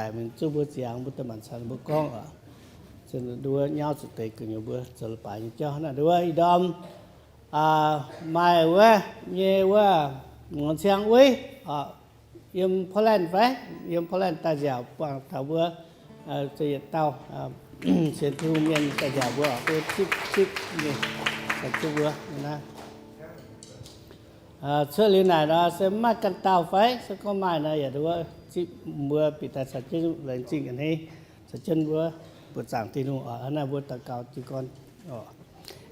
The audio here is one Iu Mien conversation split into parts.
daaih mingh zuov mbuo ziangx, mbuo daaih maanc caux ninh mbuo gorngv oc. Nduov nyauv zuqc deix gu'nyuoz mbuo zoux leiz-baaix nyei jauv naaiv. Nduov ih ndorm maaih wuov nyei wuov muangx ciang uix, yiem Portland fai, yiem Portland daaih nziaauc buangh taux mbuo za'yietc dauh sienx Tin-Hungh mienh daaih nziaauc mbuo, zipv zipv nyei, zipv mbuo naaiv. Cuotv liuz naaic nor se maiv maaih ganh dauh fai, se gorngv maaih nor yaac nduov zipv mbuo bieqc daaih caux jienv laengz zingh ga'hneiv, caux jienv mbuo buoqc zaangc Tin-Hungh oc. Hnangv naaiv mbuo daux gaux jiez gorn oc.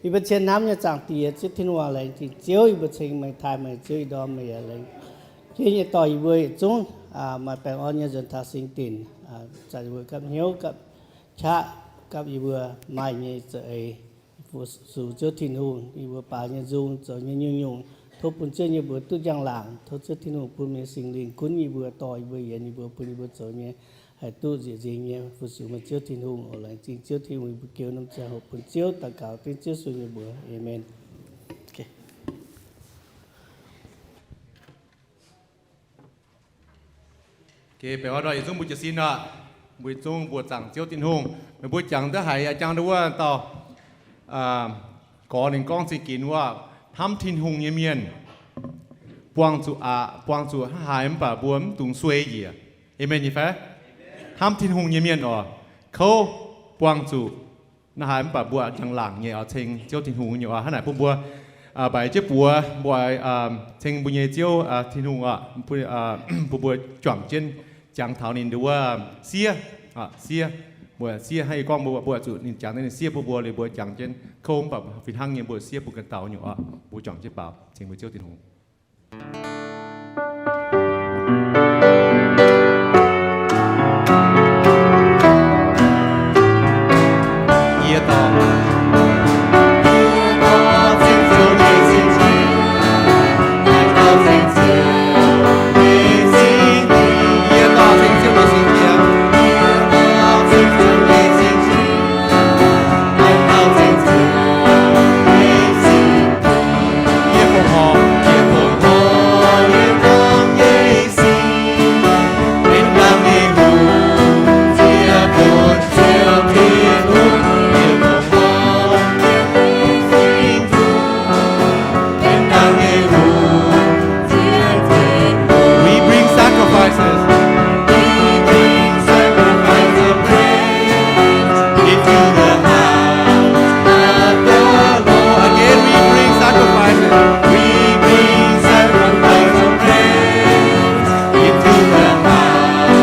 Yie mbuo cien hnamv nyei Zaangc Diex, Ziouv Tin-Hungh aac, laengz zingh Ziouv, yie mbuo ceng meih, taaih meih, Ziouv, ih ndorm meih yaac laengz jienv nyei dorh yie mbuo yietc zungv maaih baengh orn nyei nzuonx taux singx dinc, zanc yie mbuo gapv hnyouv, gapv qaqv, gapv yie mbuo maaih nyei za'eix fu-sux Ziouv Tin-Hungh, yie mbuo baaux nyei nzung, zoux nyei nyungc-nyungc, tov bun Ziouv nyei mbuox duqv njang-laangc. Tov Ziouv Tin-Hungh bun meih nyei Singx Lingh gunv yie mbuo, dorh yie mbuo, yie mbuo bun yie mbuo zoux nyei haih duqv nzieqc nzingx nyei fu-sux meih Ziouv Tin-Hungh oc. Laengz zingh Ziouv Tin-Hungh, yie mbuo goux norm ziangh hoc bun Ziouv, daux gaux dengv Ziouv Yesu nyei mbuox. Aamen. Baengh orn yietc zungv mbuo jiez sin oc. Mbuo yietc zungv mbuoqc zaangc Ziouv Tin-Hungh. Meih mbuo jangx duqv haiz yaac jangx duqv wuov dauh gorx ninh gorngv zingh ginx wuov, hnamv Tin-Hungh nyei mienh buangh zuqc aqc, buangh zuqc haaix mv baac mbuo mv dungx suei njiec. Aamen nyei fai? Hnamv Tin-Hungh nyei mienh oc, kouv buangh zuqc naaiv haaix mv baac mbuo njang-laangc nyei oc, ceng Ziouv Tin-Hungh nyei oc. Hnangv naaic bun mbuo mbaix jienv buoz, mbuo ceng mbuo nyei Ziouv Tin-Hungh oc, bun mbuo juangc jienv jangx taux ninh nduov siev, siev, mbuo siev hnangv yie gorngv mbuo, mbuo zuqc ninh jangx daaih ninh siev bun mbuo liuz mbuo jangx jienv kouv mv baac fih hnangv nyei mbuo siev bun ganh dauh nyungc oc. Mbuo juangc jienv baaux ceng mbuo Ziouv Tin-Hungh. We bring sacrifices. We bring sacrifice of praise into the house of the Lord. Again, we bring sacrifices. We bring sacrifice of praise into the house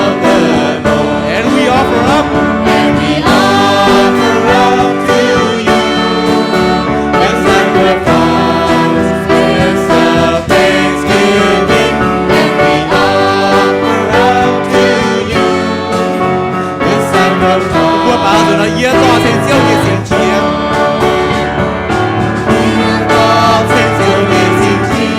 of the Lord. And we offer up. And we offer up to you the sacrifice of thanksgiving. And we offer up to you the sacrifice. Mbuo baaux nzunc nor, yie dorh ceng Ziouv nyei singx qiex. Yie dorh ceng Ziouv nyei singx qiex.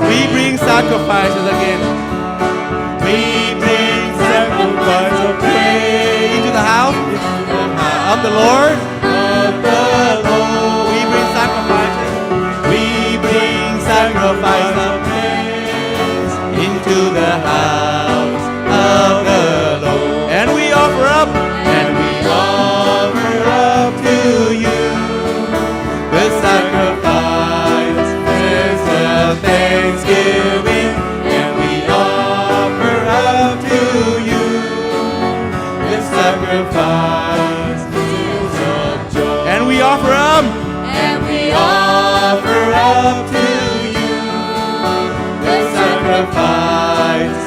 We bring sacrifices again. We bring sacrifice of praise into the house of the Lord. Of the Lord. We bring sacrifices. We bring sacrifice of praise into the house of the Lord. And we offer up. And we offer up to you the sacrifice of thanksgiving, and we offer up to you the sacrifice of joy. And we offer up. And we offer up to you the sacrifice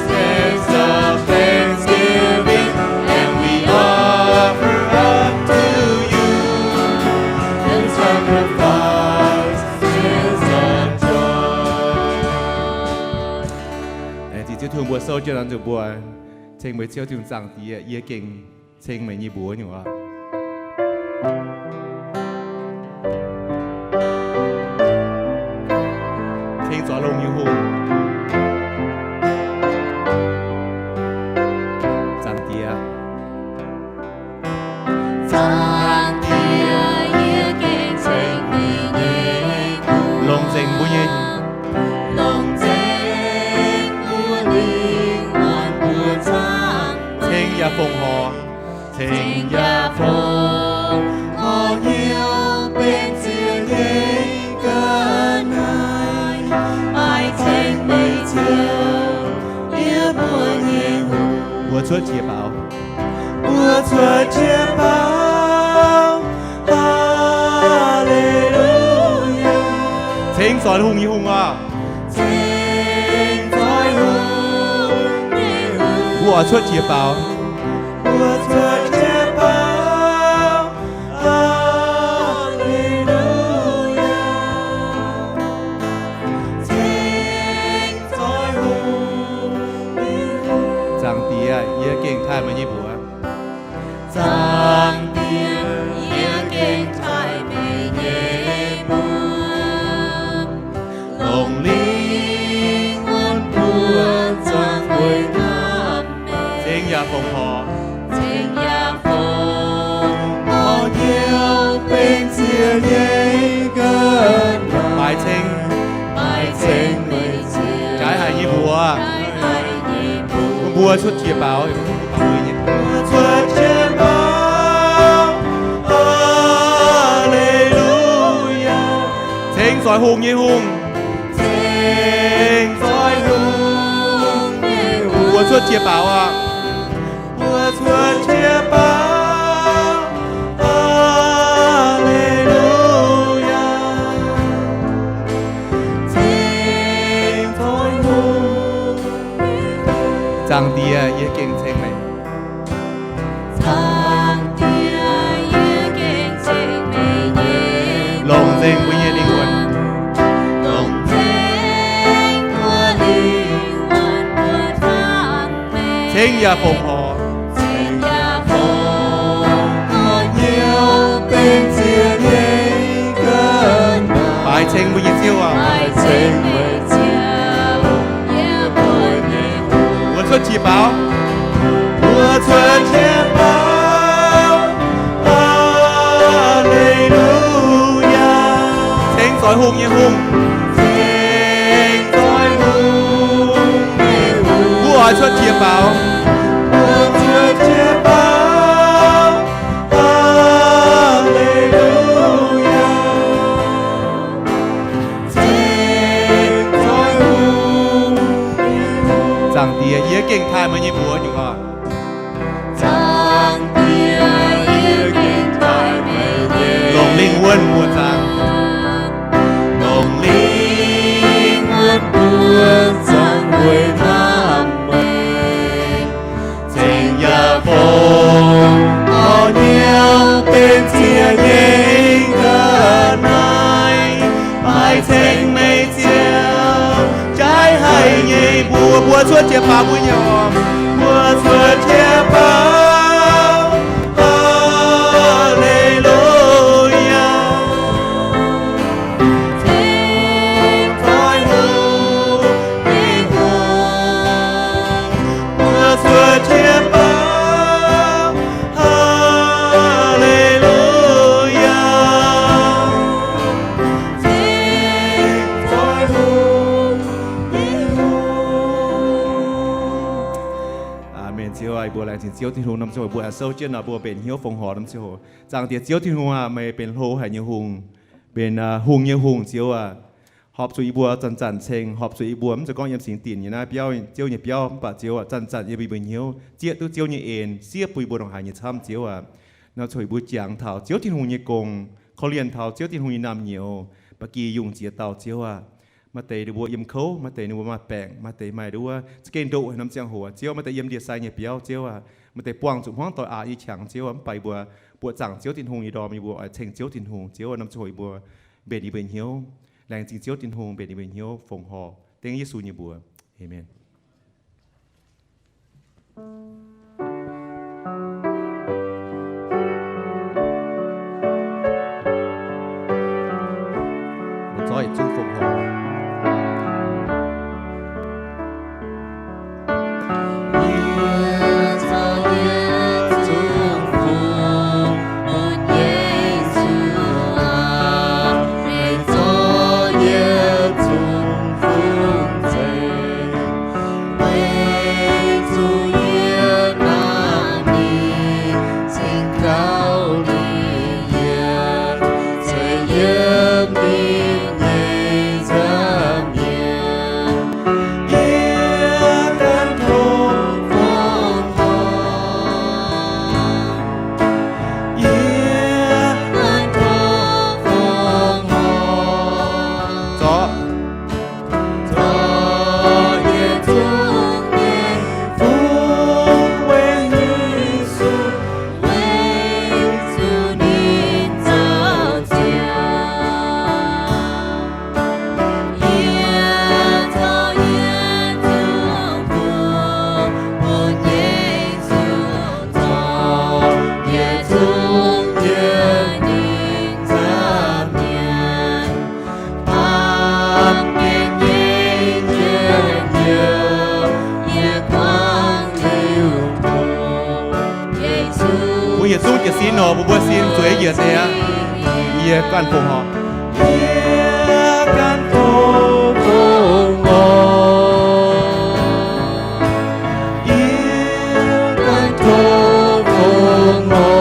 of thanksgiving, and we offer up to you the sacrifice of joy. Laengz zingh Ziouv Tin-Hungh, Mbuo souv jienv nor zuqc mbuo ceng meih Ziouv Tin-Hungh. Zaangc Diex, yie gengh ceng meih nyei mbuox nyungc oc. Ceng zoix lungh nyei hungh. Zaangc Diex. Zaangc Diex, yie gengh ceng meih nyei mbuox. Longc nzengc mbuo nyei, longc nzengc mbuo lingh wuonh mbuo zaangc. Ceng yaac fongc horc. Ceng yaac fongc horc hnyouv benx ziex nyei ga'naaiv, maaih ceng meih Ziouv, yie mbuo nyei hungh. Mbuo cuotv qiex baaux. Mbuo cuotv qiex baaux. Haa^le^lu^yaa. Ceng zoix hungh nyei hungh oc. Ceng zoix hungh nyei hungh. Mbuo oix cuotv qiex baaux. Mbuo cuotv qiex baaux. Haa^le^lu^yaa. Ceng zoix hungh nyei hungh. Zaangc Diex, yie gengh taaih meih nyei mbuox. Zaangc Diex, yie gengh taaih meih nyei mbuox. Longc lingh wuonh mbuo zaangc weic hnamv meih. Ceng yaac fongc horc. Ceng yaac fongc horc hnyouv benx ziex nyei ga'naaiv, maaih ceng, maaih ceng meih Ziouv, jaaix haic nyei mbuox. Mbuo cuotv qiex baaux. Mbuo cuotv qiex baaux. Haa^le^lu^yaa. Ceng zoix hungh nyei hungh. Ceng zoix hungh nyei hungh. Mbuo cuotv qiex baaux oc. Mbuo cuotv qiex baaux. Haa^le^lu^yaa. Ceng zoix hungh. Zaangc Diex, yie gengh ceng meih. Zaangc Diex, yie gengh ceng meih nyei. Longc nzengc mbuo nyei lingh wuonh. Longc nzengc mbuo lingh wuonh mbuo zaangc meih. Ceng yaac fongc horc. Ceng yaac fongc horc hnyouv benx ziex nyei ga'naaiv, maaih ceng mbuo nyei Ziouv aac. Maaih ceng meih Ziouv, yie mbuo nyei hungh. Mbuo cuotv qiex baaux. Mbuo cuotv qiex baaux. Haa^le^lu^yaa. Ceng zoix hungh nyei hungh. Ceng zoix hungh nyei hungh. Mbuo oix cuotv qiex baaux. Mbuo cuotv qiex baaux. Haa^le^lu^yaa. Ceng zoix hungh nyei hungh. Zaangc Diex, yie gengh taaih meih nyei mbuox nyungc oc. Zaangc Diex, yie gengh taaih meih nyei. Longc lingh wuonh mbuo zaangc. Longc lingh wuonh mbuo zaangc weic hnamv meih. Ceng yaac fongc horc hnyouv benx ziex nyei ga'naaiv, maaih ceng meih Ziouv jaaix haic nyei mbuox. Mbuo cuotv qiex baaux mbuo nyei oc. Mbuo cuotv qiex baaux. Haa^le^lu^yaa. Ceng zoih hungh nyei hungh, mbuo cuotv qiex baaux. Haa^le^lu^yaa. Ceng zoih hungh nyei hungh. Aamen. Ziouv aac, mbuo laengz zingh Ziouv Tin-Hungh norm ziangh hoc mbuo aengx souv jienv nor, mbuo mbenc hnyouv fongc horc norm ziangh hoc. Zaangc Diex Ziouv Tin-Hungh aac, meih benx hlo haic nyei hungh, benx hungh nyei hungh, Ziouv aac. Horpc zuqc yie mbuo zanc-zanc ceng, horpc zuqc yie mbuo mv zeiz gorngv yiem singx dinc nyei naaiv biauv, Ziouv nyei biauv, mv baac Ziouv aac, zanc-zanc yiem yie mbuo hnyouv zieqv duqv Ziouv nyei en, zieqv bun yie mbuo ndongc haaix nyei camv, Ziouv aac. Nor coc yie mbuo jangx taux Ziouv Tin-Hungh nyei gong, korv-lienh taux Ziouv Tin-Hungh nyei naamh nyouz, ba'gi yungh ziex dauh, Ziouv aac. Maaih deix ninh mbuo yiem kouv, maaih deix ninh mbuo maaih baengc, maaih deix maaih nduov, za'gengh ndoqv haic norm ziangh hoc, Ziouv. Maaih deix yiem ndie-sai nyei biauv, Ziouv aac. Maaih deix buangh zuqc hmuangv doic aqc nyei qangx, Ziouv aac. Mv baac yie mbuo buoqc zaangc Ziouv Tin-Hungh nyei ndorm, yie mbuo oix ceng Ziouv Tin-Hungh, Ziouv aac, norm ziangh hoc yie mbuo mbenc yie mbuo hnyouv. Laengz zingh Ziouv Tin-Hungh mbenc yie mbuo hnyouv fongc horc, dengv Yesu nyei mbuox. Aamen. Mbuo zorqv yietc zungv fongc horc. Mbuo yietc zungv jiez sin nor, mbuo mbuo sin zueiz yienc deix aqv. Yie ganh fongc horc.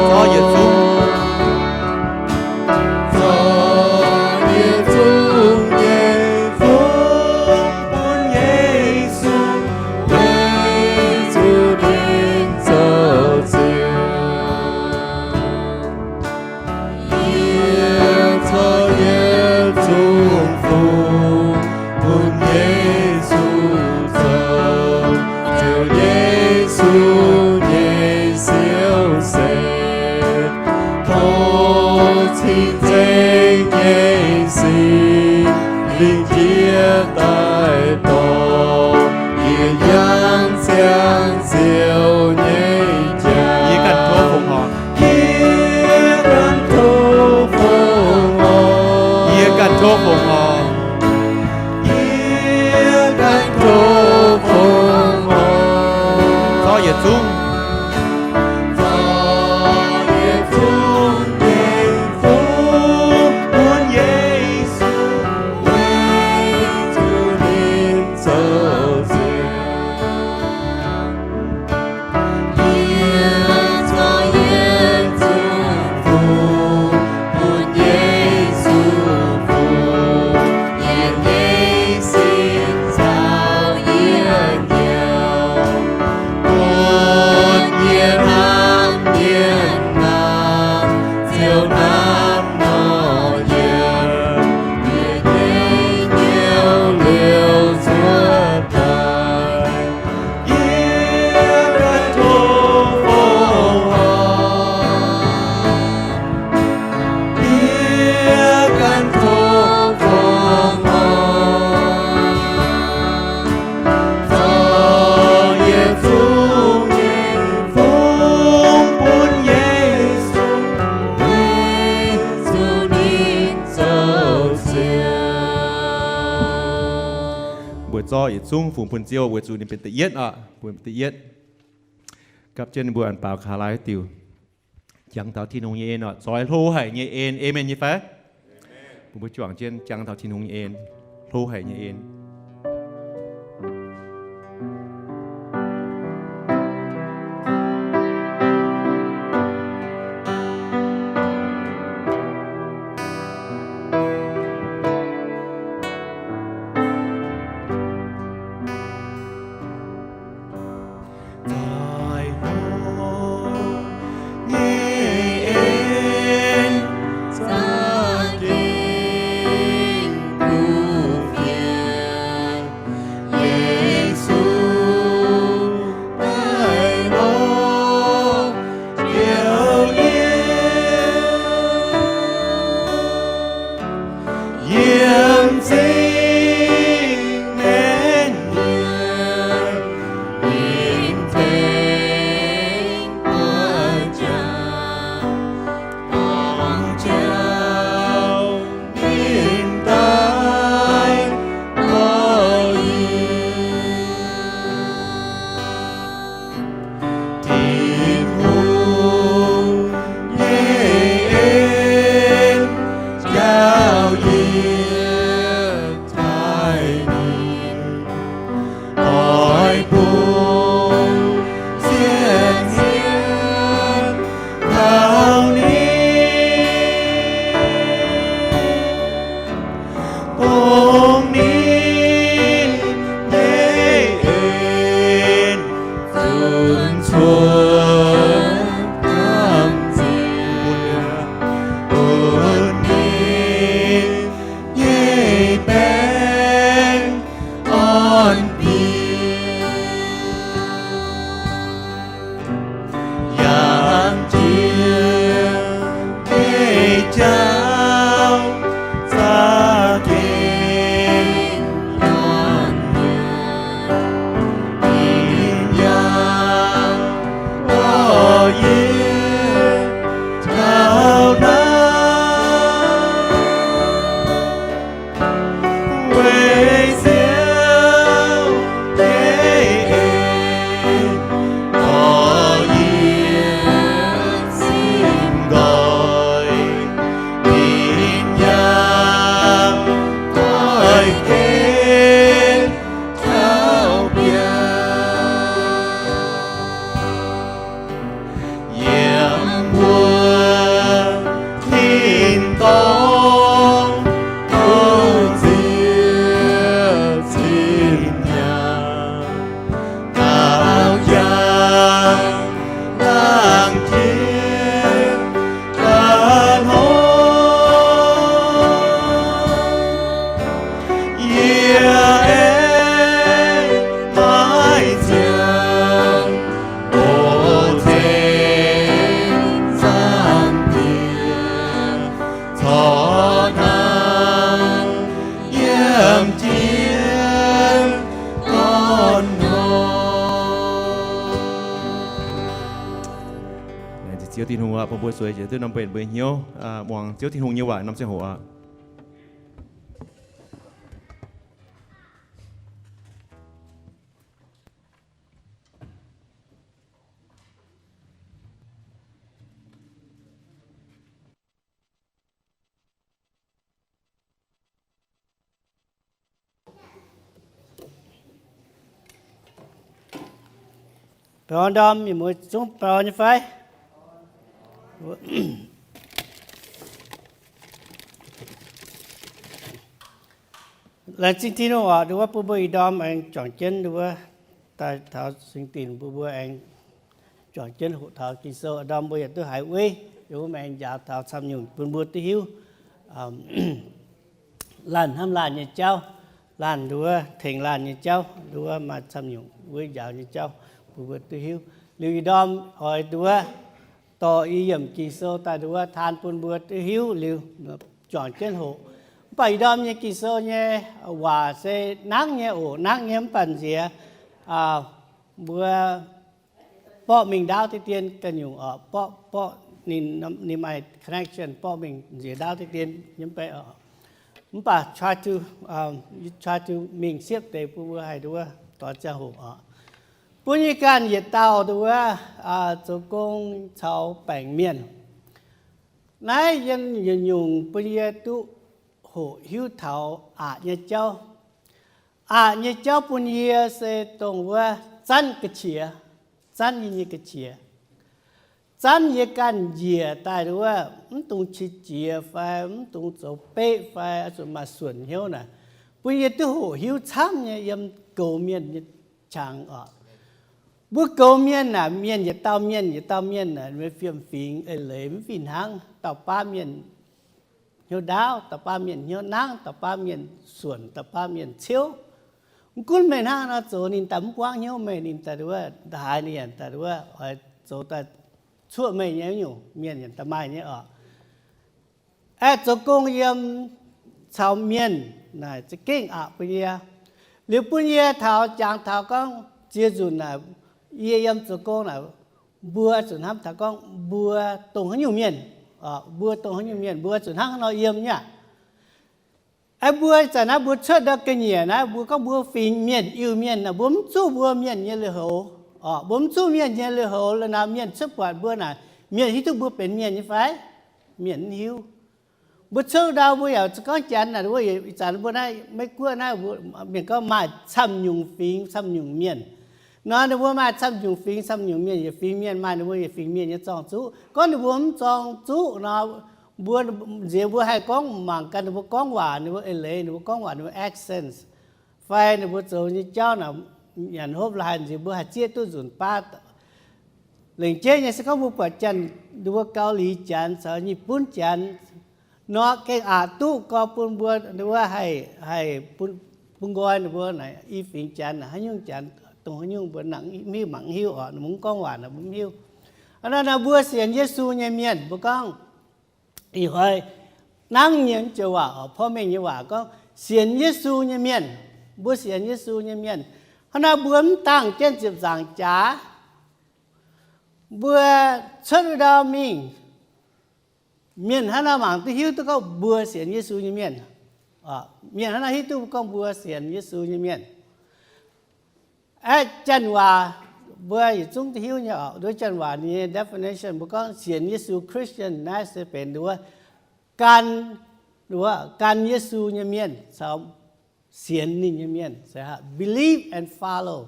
Zorqv yietc zungv. Yie zorqv yietc zungv fungx bun Yesu zoux, ziouc Yesu nyei siou se, tov cing-nzengc nyei Singx Lingh jiex daaih dorh yie yangh ziangh Ziouv nyei jaa. Yie ganh tov fongc horc. Yie ganh tov fongc horc. Yie ganh tov fongc horc. Yie ganh tov fongc horc. Zorqv yietc zungv. Zorqv yietc zungv nyei fungx bun Yesu, weic zuqc ninh zoux ziangx. Yie zorqv yietc zungv fungx bun Yesu, fungx yietc nyei sin caux yie njoux, bun yie hnamv mienh nor, ziouc hnamv nor yiem, yie nyei njoux liouh cuotv daaih. Yie ganh tov fongc horc. Yie ganh tov fongc horc. Zorqv yietc zungv nyei fungx bun Yesu, weic zuqc ninh zoux ziangx. Mbuo zorqv yietc zungv fungx bun Ziouv, weic zuqc ninh benx da'yietv oc, mbuo da'yietv. Gapv jienv mbuo an baaux kaax lai diuc. Jangx taux Tin-Hungh nyei en oc, zoix hlo haic nyei en. Aamen nyei fai? Bun mbuo juangc jienv jangx taux Tin-Hungh nyei en, hlo haic nyei en. Zoih hlo nyei en za'gengh kuv fienx. Ziouv Tin-Hungh aqv, bun mbuo zueiz jiex duqv norm mbenc mbuo hnyouv muangx Ziouv Tin-Hungh nyei waac norm ziangh hoc aqv. Baaux ndorm mienh muoz zungv baaux nyei fai? Laengz zingh Tin-Hungh oc, nduov bun mbuo ih ndorm aengx juangc jienv nduov daaih taux singx dinc, bun mbuo aengx juangc jienv hoqc taux Ging-Sou. Ndorm mbuo yaac duqv haiz weiv, yaac mbuo aengx njaaux taux camv nyungc bun mbuo duqv hiuv laanh hnamv laanh nyei jauv, laanh nduov tengx laanh nyei jauv, nduov maaih camv nyungc weiv njaaux nyei jauv bun mbuo duqv hiuv. Liuz ih ndorm oix nduov dorh i yiemc Ging-Sou daaih nduov taan bun mbuo duqv hiuv liuz juangc jienv hoqc. Mv baac ih ndorm nyei Ging-Sou nyei waac se nangv nyei oc, nangv nyei mv baac nziex mbuo borqv mingh ndaauv deix dien ganh nyungc oc, borqv, borqv ninh, ninh maaih connection, borqv mingh nziex ndaauv deix dien nyei mv bei oc. Mv baac try to, try to mingh siepv deix bun mbuo haih nduov doix ziangh hoc oc. Bun yie ganh yietc dauh nduov zoux gong caux baengc mienh. Naaiv yiem yietc nyungc bun yie duqv hoqc hiuv taux aqc nyei jauv. Aqc nyei jauv bun yie se dongh wuov zanv ga'qiex, zanv yie nyei ga'qiex. Zanv yie ganh njiec daaih wuov, mv dungx qiex jiez fai mv dungx zoux beqv fai oix zuqc maaih suonc hnyouv naaic, bun yie duqv hoqc hiuv camv nyei yiem goux mienh nyei qangx oc. Mbuo goux mienh naaic, mienh yietc dauh mienh, yietc dauh mienh naaic, meih fiem-fingx eix leiz mv fih hnangv. Dauh baav mienh hnyouv ndaauv, dauh baav mienh hnyouv nangv, dauh baav mienh suonc, dauh baav mienh ciouv. Mv gunv meih hnangv nor zoux, ninh daaih mv buangv hnyouv meih, ninh daaih wuov, daaih haaix ninh yaac daaih wuov oix zoux daaih cuoqv meih nyei nyungc mienh yaac daaih maaih nyei oc. Aeqv, zoux gong yiem caux mienh naaic za'gengh aqc bun yie. Liuz bun yie taux jangx taux gorngv ziex nzunc naaic, yie yiem zoux gong naaic, mbuo zuqc hnamv taux gorngv mbuo dongh haaix nyungc mienh, mbuo dongh haaix nyungc mienh, mbuo zuqc hnangv haaix nor yiem nyei aqv. Aeqv, mbuo zanc naaiv mbuo cuotv ndau ga'nyiec naaiv, mbuo gorngv mbuo fingx mienh, Iu-Mienh naaic, mbuo mv zuqv mbuo mienh nyei lui-houx. Mbuo mv zuqv mienh nyei lui-houx la'nauc, mienh cuotv buatc mbuo naaic, mienh hiuv duqv mbuo benx mienh nyei fai? Mienh mv hiuv. Mbuo cuotv ndau mbuo yaac gorngv Janx naaic, ih zanc mbuo naaiv Meiv Guoqv naaiv, mienh gorngv maaih camv nyungc fingx camv nyungc mienh. Nor ninh mbuo maaih camv nyungc fingx camv nyungc mienh, yietc fingx mienh maaih ninh mbuo yietc fingx mienh nyei zorng-zuqv. Gorngv ninh mbuo mv zorng-zuqv nor, mbuo nziex mbuo haih gorngv mangc gaax ninh mbuo gorngv waac, ninh mbuo eix leiz ninh mbuo gorngv waac, ninh mbuo accents, fai ninh mbuo zoux nyei jauv naaic, nyanc hopv la'haaix nziex mbuo haih zieqv duqv nzunc baav. Lengc jeiv nyei se gorngv mbuo buatc Janx, ninh mbuo Gau Lix Janx caux Nyic Bunv Janx nor, gengh aqc duqv gorngv bun mbuo, ninh mbuo haih, haih bun, bun nqoi ninh mbuo naaic i fingx Janx naaic haaix nyungc Janx, dongh haaix nyungc mbuo mv hiuv, mangc mv hiuv oc, ninh mbuo mv gorngv waac naaic mbuo mv hiuv. Hnangv naaic mbuo sienx Yesu nyei mienh mbuo gorngv, ih hnoi nangv nyei joux waac oc, porv mengh nyei waac gorngv sienx Yesu nyei mienh, mbuo sienx Yesu nyei mienh. Hnangv naaic mbuo mv dangh jienv ziepc nzaangc jaax, mbuo cuotv ndau mingh, mienh hnangv naaiv mangc duqv hiuv duqv gorngv mbuo sienx Yesu nyei mienh. Mienh hnangv naaiv hiuv duqv gorngv mbuo sienx Yesu nyei mienh. Aeqv, janx waac mbuo yietc zungv duqv hiuv nyei oc. Nduov janx waac nyei definition mbuo gorngv sienx Yesu, Christian, naaiv se benx nduov gan, nduov gan Yesu nyei mienh caux sienx ninh nyei mienh, believe and follow.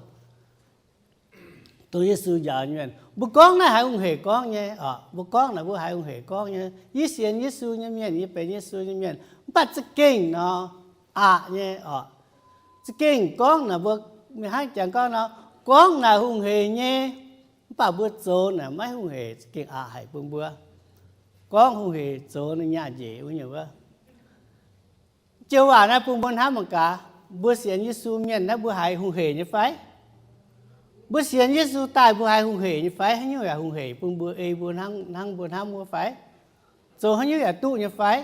Dongh Yesu njaaux nyei mienh. Mbuo gorngv naaiv haiz hungh heic gorngv nyei oc. Mbuo gorngv naaic mbuo haiz hungh heic gorngv nyei. Yie sienx Yesu nyei mienh, yie benx Yesu nyei mienh. Mv baac za'gengh nor, aqc nyei oc. Za'gengh gorngv naaic mbuo, mingh hnangv janx gorngv nor, gorngv naaic hungh heic nyei, mv baac mbuo zoux naaic maiv hungh heic, za'gengh aqc haic bun mbuo. Gorngv hungh heic zoux ninh nyaah njiec wuov nyungc wuov. Joux waac naaiv bun mbuo hnamv mangc gaax, mbuo sienx Yesu mienh naaiv mbuo haiz hungh heic nyei fai? Mbuo sienx Yesu daaih mbuo haiz hungh heic nyei fai? Haaix nyungc yaac hungh heic bun mbuo ei mbuo hnangv, hnangv mbuo hnamv wuov fai? Zoux haaix nyungc yaac duqv nyei fai?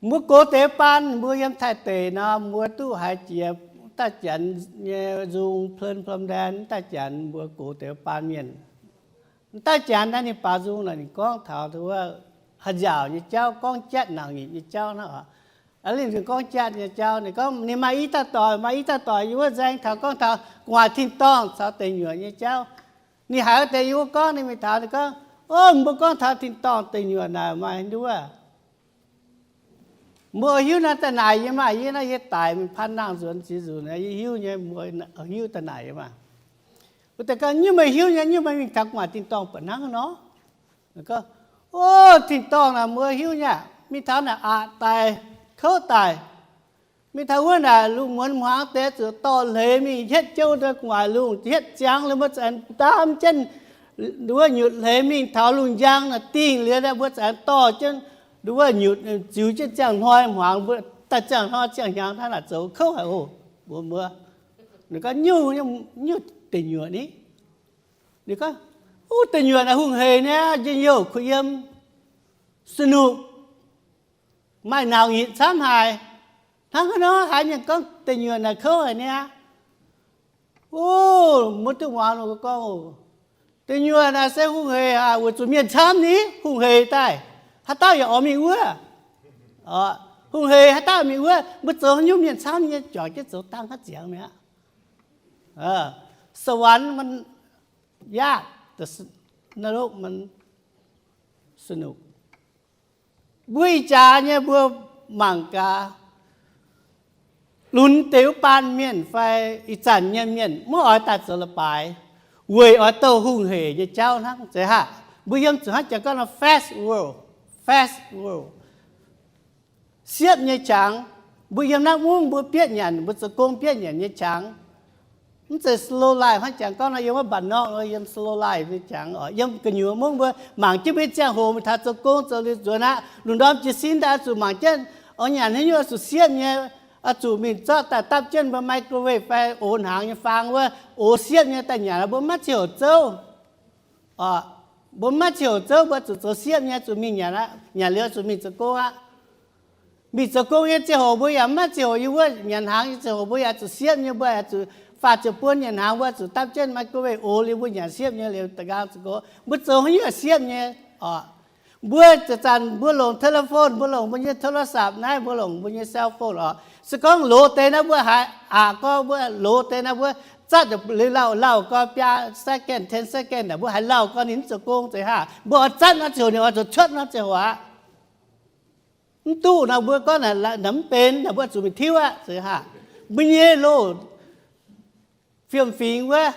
Mbuo gox deix baan mbuo yiem Taiv deic nor, mbuo duqv haiz jiex daaih janx nyei nzung เพลินพรมแดน, daaih janx mbuo gox deix baan mienh M'dauh janx naaiv ninh baaux nzung naaic, ninh gorngv taux wuov haaix nziaauc nyei jauv, gorngv jatv nauc nyitc nyei jauv hnangv oc. Aa, ninh gorngv jatv nyei jauv, ninh gorngv ninh maaih i dauh doic, maaih i dauh doic yiem wuov nzaeng taux gorngv taux gu'nguaaic tin-dorngh caux deic nyuoqc nyei jauv. Ninh haiz wuov deix yiem wuov gorngv, ninh mingh taux, ninh gorngv, O, mbuo gorngv taux tin-dorngh deic nyuoqc naaic maaih nduov. Mbuo hiuv naaiv daaih naaic yie maah, yie naaiv yie daic mingh paan nangh nzuonx ziex nzunc, yie hiuv nyei, mbuo hiuv daaih naaic yie maah. Wuov deix gorngv, Nyungc meih hiuv nyei, nyungc meih mingh taux gu'nguaaic tin-dorngh baac hnangv nor? Gorngv, O, tin-dorngh naaic mbuo hiuv nyei aqv, mingh taux naaic aqc daic, kouv daic. Mingh taux wuov naaic lungh muonz hmuangx deix zuqc dorh hleix mingh hietv jienv wuov gu'nguaaic lungh, hietv ziangx liuz mbuo za'gengh ndaam jienv wuov nyutc hleix mingh taux lungh njang naaic dingh liuz, mbuo za'gengh dorh jienv wuov nyutc ziux jienv ziangh hnoi hmuangx, mbuo daaih ziangh hnoi ziangh hnyangx hnangv naaic zoux kouv haic oc. Mbuo mbuo, ninh gorngv, Nyungc, nyungc deic nyuoqc ni? Ninh gorngv, O, deic nyuoqc naaic hungh hec niaa, njien-youh kuh yiem, สนุก, maaih nauc nyitc camv haic. Hnangv haaix nor haiz mienh gorngv deic nyuoqc naaic kouv haic niaa? O, mbuo duqv muangx ninh gorngv, Deic nyuoqc naaic se hungh hec aqv, weic zuqc mienh camv ni, hungh hec daaih. Haaix dauh yaac oix mingh wuov? Hungh hec haaix dauh mingh wuov? Mbuo zoux haaix nyungc mienh camv nyei, juangc jienv zoux dangh haaix ziangx mi'aqv. สวรรค์มันยาก, นรกมันสนุก. Mbuo ih jaax nyei mbuo mangc gaax, lunx deix wuov baan mienh fai ih zanc nyei mienh maiv oix daaih zoux leiz-baaix, weic oix douh hungh hec nyei jauv hnangv. Zeiz haac, mbuo yiem zuqc hnangv jangx gorngv nor fast world, fast world, siepv nyei qangx. Mbuo yiem naaiv mungv mbuo bietv nyanc, mbuo zoux gong bietv nyanc nyei qangx. Mv zeiz slow life hnangv jangx gorngv nor, yiem wuov mba'nor yiem slow life nyei qangx oc. Yiem gu'nyuoz mungv mbuo mangc jienv mbuo nyei ziangh hoc mingh taux zoux gong zoux liuz nzuonx aqv, lungh ndorm jiez sin daaih oix zuqc mangc jienv, oix nyanc haaix nyungc oix zuqc siepv nyei, oix zuqc mingh zorqv daaih dapv jienv mbuo microwave fai ox hnaangx nyei faang wuov, ox siepv nyei daaih nyanc, mbuo maiv ziangh hoc zouv. Mbuo maiv ziangh hoc zouv, mbuo zuqc zoux siepv nyei, zuqc mingh nyanc aqv. Nyanc liuz zuqc mingh zoux gong aqv. Mingh zoux gong nyei ziangh hoc mbuo yaac maiv ziangh hoc yiem wuov nyanc hnaangx nyei ziangh hoc mbuo yaac zuqc siepv nyei, mbuo yaac zuqc faah ziepc buonc nyanc hnaangx, mbuo zuqc dapv jienv microwave ox liuz mbuo nyanc siepv nyei liuz da'nqaang zoux gong. Mbuo zoux haaix nyungc siepv nyei oc. Mbuo zanc-zanc mbuo longc telephone, mbuo longc mbuo nyei โทรศัพท์ naaiv, mbuo longc mbuo nyei cell phone oc. Se gorngv loz deix naaiv mbuo haiz aqc gorx, mbuo loz deix naaiv mbuo zatv liuz lauh lauh gorx biaa second, ten second naaic mbuo haiz lauh gorx ninh mv zoux gong zeiz haac. Mbuo oix zatv nor ziouc ninh oix zuqc cuotv nor ziouc aqv. Mv duqv nor mbuo gorngv naaic mv benx naaic mbuo zuqc mingh tiuv aqv zeiz haac. Mbuo nyei loz fiem-fingx wuov,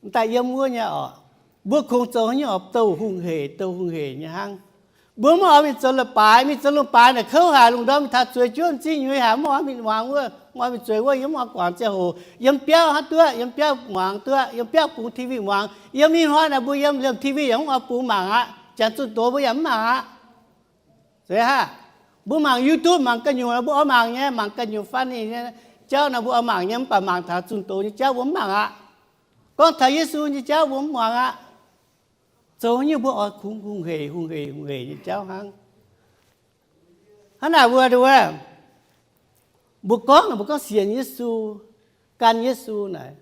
daaih yiem wuov nyei oc. Mbuo kungx zoux haaix nyungc oix douh hungh hec, douh hungh hec nyei hnangv. Mbuo mv oix mingh zoux leiz-baaix, mingh zoux leiz-baaix naaic kouv haic, lungh ndorm mingh taux zueiz juov m'zing nyuiz haic, mv oix mingh muangx wuov, mv oix mingh zueiz wuov, yiem mv oix guangc ziangh hoc, yiem biauv hnangv duqv, yiem biauv muangx duqv, yiem biauv bungx T V muangx. Yiem ih hnoi naaic mbuo yiem liemh T V yaac mv oix bungx mangc aqv, janx zunh doz mbuo yaac mv mangc aqv. Zeiz haac, mbuo mangc YouTube, mangc ganh nyungc mbuo oix mangc nyei, mangc ganh nyungc funny nyei jauv naaic mbuo oix mangc nyei, mv baac mangc taux zunh doz nyei jauv mbuo mv mangc aqv. Gorngv taux Yesu nyei jauv mbuo mv muangx aqv. Zoux haaix nyungc mbuo oix kungx hungh hec, hungh hec, hungh hec nyei jauv hnangv. Hnangv naaic mbuo, mbuo gorngv, mbuo gorngv sienx Yesu, gan Yesu naaic,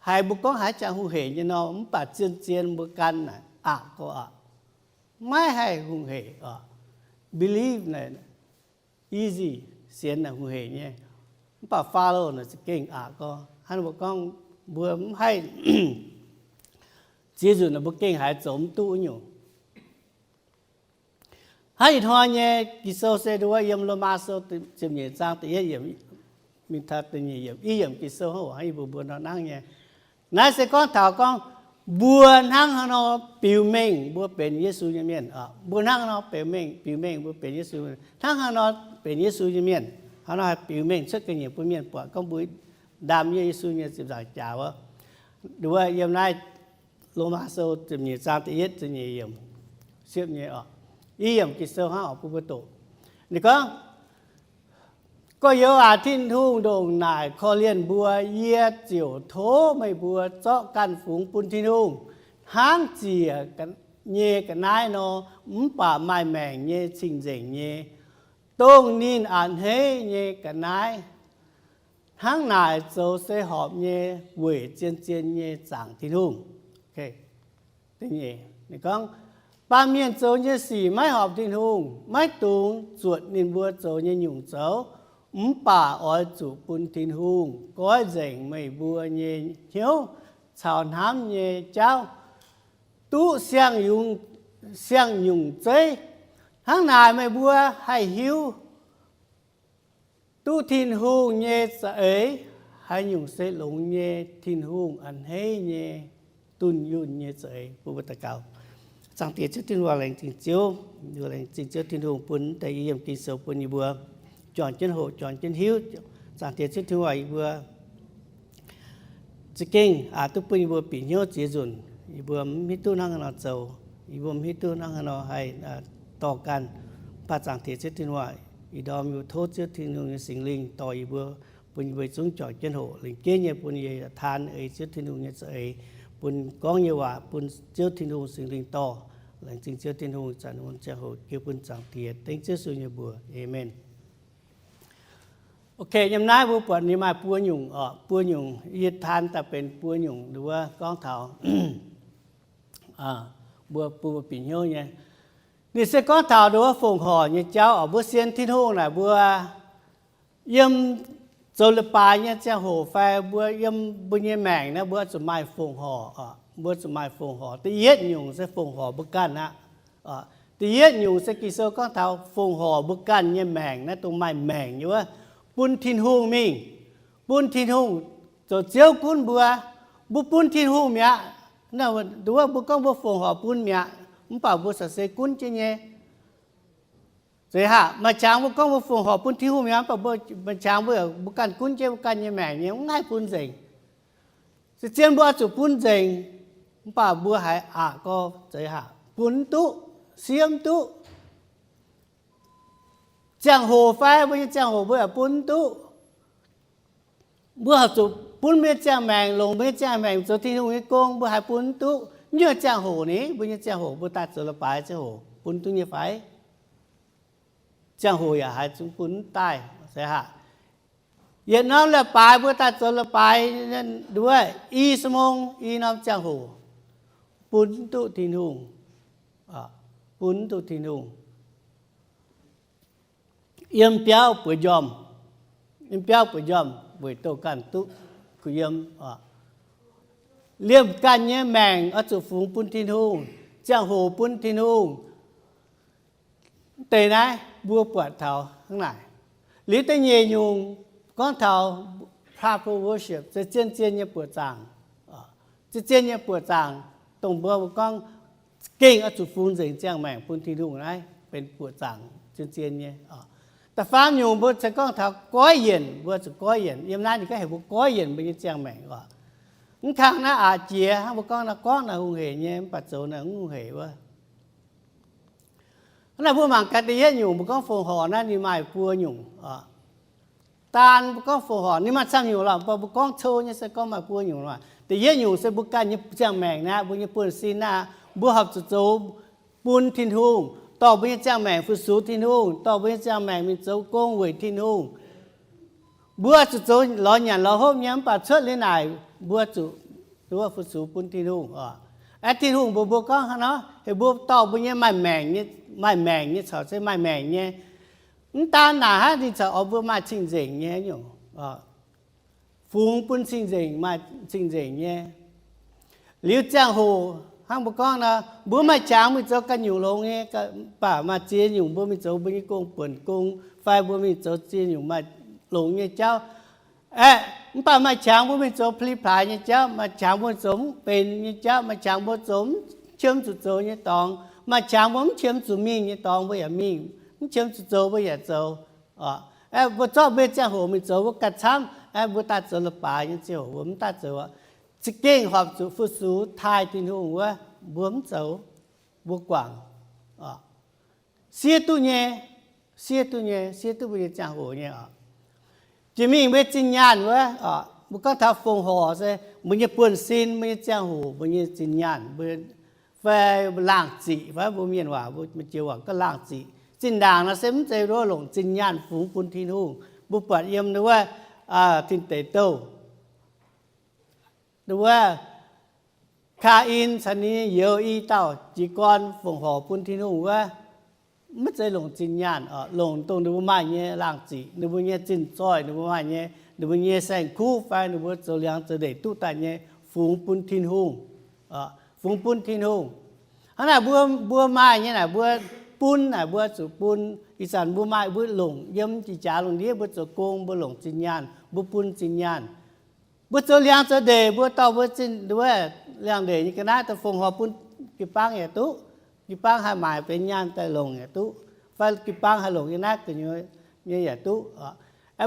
haiz mbuo gorngv haaix jangx hungh hec nyei nor, mv baac zien-zien mbuo gan naaic aqc gorx aqv. Maiv haih hungh hec oc. Believe naaic easy, sienx naaic hungh hec nyei. Mv baac follow naaic za'gengh aqc gorx. Hnangv mbuo gorngv mbuo mv haih, ziex nzunc naaic mbuo gengh haiz zoux mv duqv nyungc. Hnangv ih hnoi nyei Ging-Sou se nduov yiem Lomaa Sou ziepc nyeic zaang da'yietv yiemc mingh taux da'nyeic yiemc, i yiemc Ging-Sou hnangv oc, hnangv yie mbuo mbuo nor nangv nyei. Naaiv se gorngv taux gorngv mbuo hnangv haaix nor biux mengh mbuo benx Yesu nyei mienh oc. Mbuo hnangv haaix nor biux mengh, biux mengh mbuo benx Yesu, hnangv haaix nor benx Yesu nyei mienh, haaix nor haih biux mengh cuotv ga'nyiec bun mienh buatc gorngv mbuo ndaam yie Yesu nyei ziepc nzaangc jaax wuov. Nduov yiem naaiv Lomaa Sou ziepc nyeic zaang da'yietv, ziepc nyeic yiemc, siepv nyei oc. I yiemc Ging-Sou hnangv oc bun mbuo doqc. Ninh gorngv, Gorx-youz aac, Tin-Hungh ndongc naaic korv-lienh mbuo, yie ziouc tov meih mbuo zorqv ganh fungx bun Tin-Hungh, hnangv ziec nyei ga'naaiv nor, mv baac maaih maengc nyei cing-nzengc nyei, dongh ninh a'hneiv nyei ga'naaiv. Hnangv naaic zoux se horpc nyei weic zien-zien nyei zaangc Tin-Hungh. Ninh gorngv, baamh mienh zoux nyei sic maiv horpc Tin-Hungh, maiv dungx zuotc ninh mbuo zoux nyei nyungc zoux. Mv baac oix zuqc bun Tin-Hungh goiv nzengc meih mbuo nyei hnyouv caux hnamv nyei jauv duqv siang-nyungc zeiv. Hnangv naaic meih mbuo haih hiuv duqv Tin-Hungh nyei za'eix, haaix nyungc se longx nyei, Tin-Hungh a'hneiv nyei, dunh yunh nyei za'eix. Mbuo daux gaux. Zaangc Diex Ziouv Tin-Hungh, laengz zingh Ziouv, laengz zingh Ziouv Tin-Hungh bun deix yiem Ging-Sou bun yie mbuo juangc jienv hoqc, juangc jienv hiuv. Zaangc Diex Ziouv Tin-Hungh, yie mbuo za'gengh aqc duqv bun yie mbuo bieqc hnyouv ziex nzunc. Yie mbuo mv hiuv duqv hnangv haaix nor zoux, yie mbuo mv hiuv duqv hnangv haaix nor haih dorh ganh. Mv baac Zaangc Diex Ziouv Tin-Hungh, ih ndorm yie mbuo tov Ziouv Tin-Hungh nyei Singx Lingh dorh yie mbuo, bun yie mbuo zungv juangc jienv hoqc, lingc gengh nyei bun yie taux eix Ziouv Tin-Hungh nyei za'eix, bun gorngv nyei waac bun Ziouv Tin-Hungh Singx Lingh dorh. Laengz zingh Ziouv Tin-Hungh. Zanc wuov ziangh hoc jiu bun Zaangc Diex, dengv Ziouv Yesu nyei mbuox. Aamen. Ok, yiem naaiv mbuo buatc ninh maaih buo nyungc oc, buo nyungc, yie taan daaih benx buo nyungc nduov gorngv taux mbuo, mbuo bieqc hnyouv nyei. Ninh se gorngv taux nduov fongc horc nyei jauv oc. Mbuo sienx Tin-Hungh naaic, mbuo yiem zoux leiz-baaix nyei ziangh hoc fai mbuo yiem mbuo nyei maengc naaiv, mbuo zuqc maaih fongc horc oc. Mbuo zuqc maaih fongc horc. Da'yietv nyungc se fongc horc mbuo ganh aqv. Da'yietv nyungc se Ging-Sou gorngv taux fongc horc mbuo ganh nyei maengc naaiv, dongh maaih maengc nyei wuov, bun Tin-Hungh mingh, bun Tin-Hungh zoux Ziouv gunv mbuo. Mbuo bun Tin-Hungh mi'aqv. Nduov mbuo gorngv mbuo fongc horc bun mi'aqv, mv baac mbuo sa se gunv jienv nyei. Zeiz haac, maaih qangx mbuo gorngv mbuo fongc horc bun Tin-Hungh mi'aqv, mv baac maaih qangx mbuo, mbuo ganh gunv jienv mbuo ganh nyei maengc nyei, mv haih bun nzengc. Se zien mbuo oix zuqc bun nzengc, mv baac mbuo haiz aqc gorx zeiz haac, bun mv duqv, siev mv duqv. Ziangh hoc fai mbuo nyei ziangh hoc mbuo yaac bun mv duqv. Mbuo horpc zuqc bun mbuo nyei ziangh maengc, longc mbuo nyei ziangh maengc zoux Tin-Hungh nyei gong, mbuo haiz bun mv duqv. Nyuoz ziangh hoc ni, mbuo nyei ziangh hoc, mbuo daaih zoux leiz-baaix ziangh hoc, bun duqv nyei fai? Ziangh hoc yaac haiz zungv bun mv daaih, se haac. Yietc norm leiz-baaix mbuo daaih zoux leiz-baaix, nduov i smong i norm ziangh hoc, bun mv duqv Tin-Hungh, bun mv duqv Tin-Hungh. Yiem biauv bueix njormh, yiem biauv bueix njormh weic douh ganh duqv kuh yiem. Liemh ganh nyei maengc oix zuqc fungx bun Tin-Hungh, ziangh hoc bun Tin-Hungh. Deix naaiv mbuo buatc taux hnangv naaic. Liuz da'nyeic nyungc gorngv taux proper worship, se zien-zien nyei buoqc zaangc. Zien-zien nyei buoqc zaangc, dongh mbuo gorngv gengh oix zuqc fungx nzengc ziangh maengc bun Tin-Hungh naaiv benx buoqc zaangc zien-zien nyei. Da'faam nyungc mbuo se gorngv taux goiv yienc, mbuo zuqc goiv yienc. Yiem naaiv ninh gorngv heuc mbuo goiv yienc mbuo nyei ziangh maengc oc. Mv kang naaiv aqc jiex hnangv mbuo gorngv naaiv, gorngv naaiv hungh heic nyei, mv baac zoux naaiv mv hungh heic wuov. Hnangv naaic mbuo mangc gaax da'yietv nyungc mbuo gorngv fongc horc naaiv ninh maaih buo nyungc. Daan mbuo gorngv fongc horc ninh maaih camv nyungc lorqc, mv baac mbuo gorngv cou nyei se gorngv maaih buo nyungc lorqc. Da'yietv nyungc se mbuo ganh nyei ziangh maengc naaiv, mbuo nyei buonv-sin naaiv, mbuo horpc zuqc zoux bun Tin-Hungh, dorh mbuo nyei ziangh maengc fu-sux Tin-Hungh, dorh mbuo nyei ziangh maengc mingh zoux gong weic Tin-Hungh. Mbuo zuqc zoux lorz nyanc lorz hopv nyei, mv baac cuotv liuz naaic mbuo zuqc fu-sux bun Tin-Hungh oc. Aeqv, Tin-Hungh mbuox mbuo gorngv hnangv nor, heuc mbuo dorh mbuo nyei maaih maengc nyei, maaih maengc nyei caux se maaih maengc nyei. Mv daan naaic hnangv, ninh caux oix mbuo maaih cing-nzengc nyei nyungc, fungx bun cing-nzengc, maaih cing-nzengc nyei. Liuz ziangh hoc hnangv mbuo gorngv nor, mbuo maaih qangx mingh zoux ganh nyungc longx nyei, mv baac maaih ziex nyungc mbuo mingh zoux mbuo nyei gong buonc gong, fai mbuo mingh zoux ziex nyungc maaih longx nyei jauv. Aeqv, mv baac maaih qangx mbuo mingh zoux pli-plaaix nyei jauv, maaih qangx mbuo zoux mv benx nyei jauv, maaih qangx mbuo zoux mv qiemx zuqc zoux nyei dorngx, maaih qangx mbuo mv qiemx zuqc mingh nyei dorngx mbuo yaac mingh, mv qiemx zuqc zoux mbuo yaac zoux. Aeqv, mbuo zorqv mbuo nyei ziangh hoc mingh zoux wuov ganh camv. Aeqv, mbuo daaih zoux leiz-baaix nyei ziangh hoc mbuo mv daaih zoux oc. Za'gengh horpc zuqc fu-sux taaih Tin-Hungh wuov, mbuo mv zoux, mbuo guangc. Siev duqv nyei, siev duqv nyei, siev duqv mbuo nyei ziangh hoc nyei oc. Jiex mingh mbuo nyei zinh nyaanh wuov oc, mbuo gorngv taux fongc horc se mbuo nyei buonv-sin, mbuo nyei ziangh hoc, mbuo nyei zinh nyaanh, mbuo fai laangh ziqc fai mbuo mienh waac, mbuo jiex waac gorngv laangh ziqc. Zinh ndaangc nor se mv zeiz nduov longc zinh nyaanh fungx bun Tin-Hungh. Mbuo buatc yiem nduov wuov Tin Deic Douh, nduov wuov Kaa^in caux ninh nyei youz i dauh jiez gorn fongc horc bun Tin-Hungh wuov, maiv zeiz longc zinh nyaanh, longc dongh ninh mbuo maaih nyei laangh ziqc, ninh mbuo nyei zinh zoih, ninh mbuo maaih nyei, ninh mbuo nyei saeng-kuv fai ninh mbuo zoux liangx zoux ndeic duqv daaih nyei, fungx bun Tin-Hungh. Fungx bun Tin-Hungh. Hnangv naaic mbuo, mbuo maaih nyei naaic mbuo bun naaic mbuo zuqc bun. Ih zanc mbuo maaih mbuo longc yiem jiex jaax lungh ndiev mbuo zoux gong mbuo longc zinh nyaanh, mbuo bun zinh nyaanh. Mbuo zoux liangx zoux ndeic mbuo dorh mbuo zinh nduov liangx ndeic nyei ga'naaiv daaih fongc horc bun jiu-baang yaac duqv. Jiu-baang haih maaic benx nyaanh daaih longc yaac duqv, fai jiu-baang haih longc yiem naaiv gu'nyuoz nyei yaac duqv.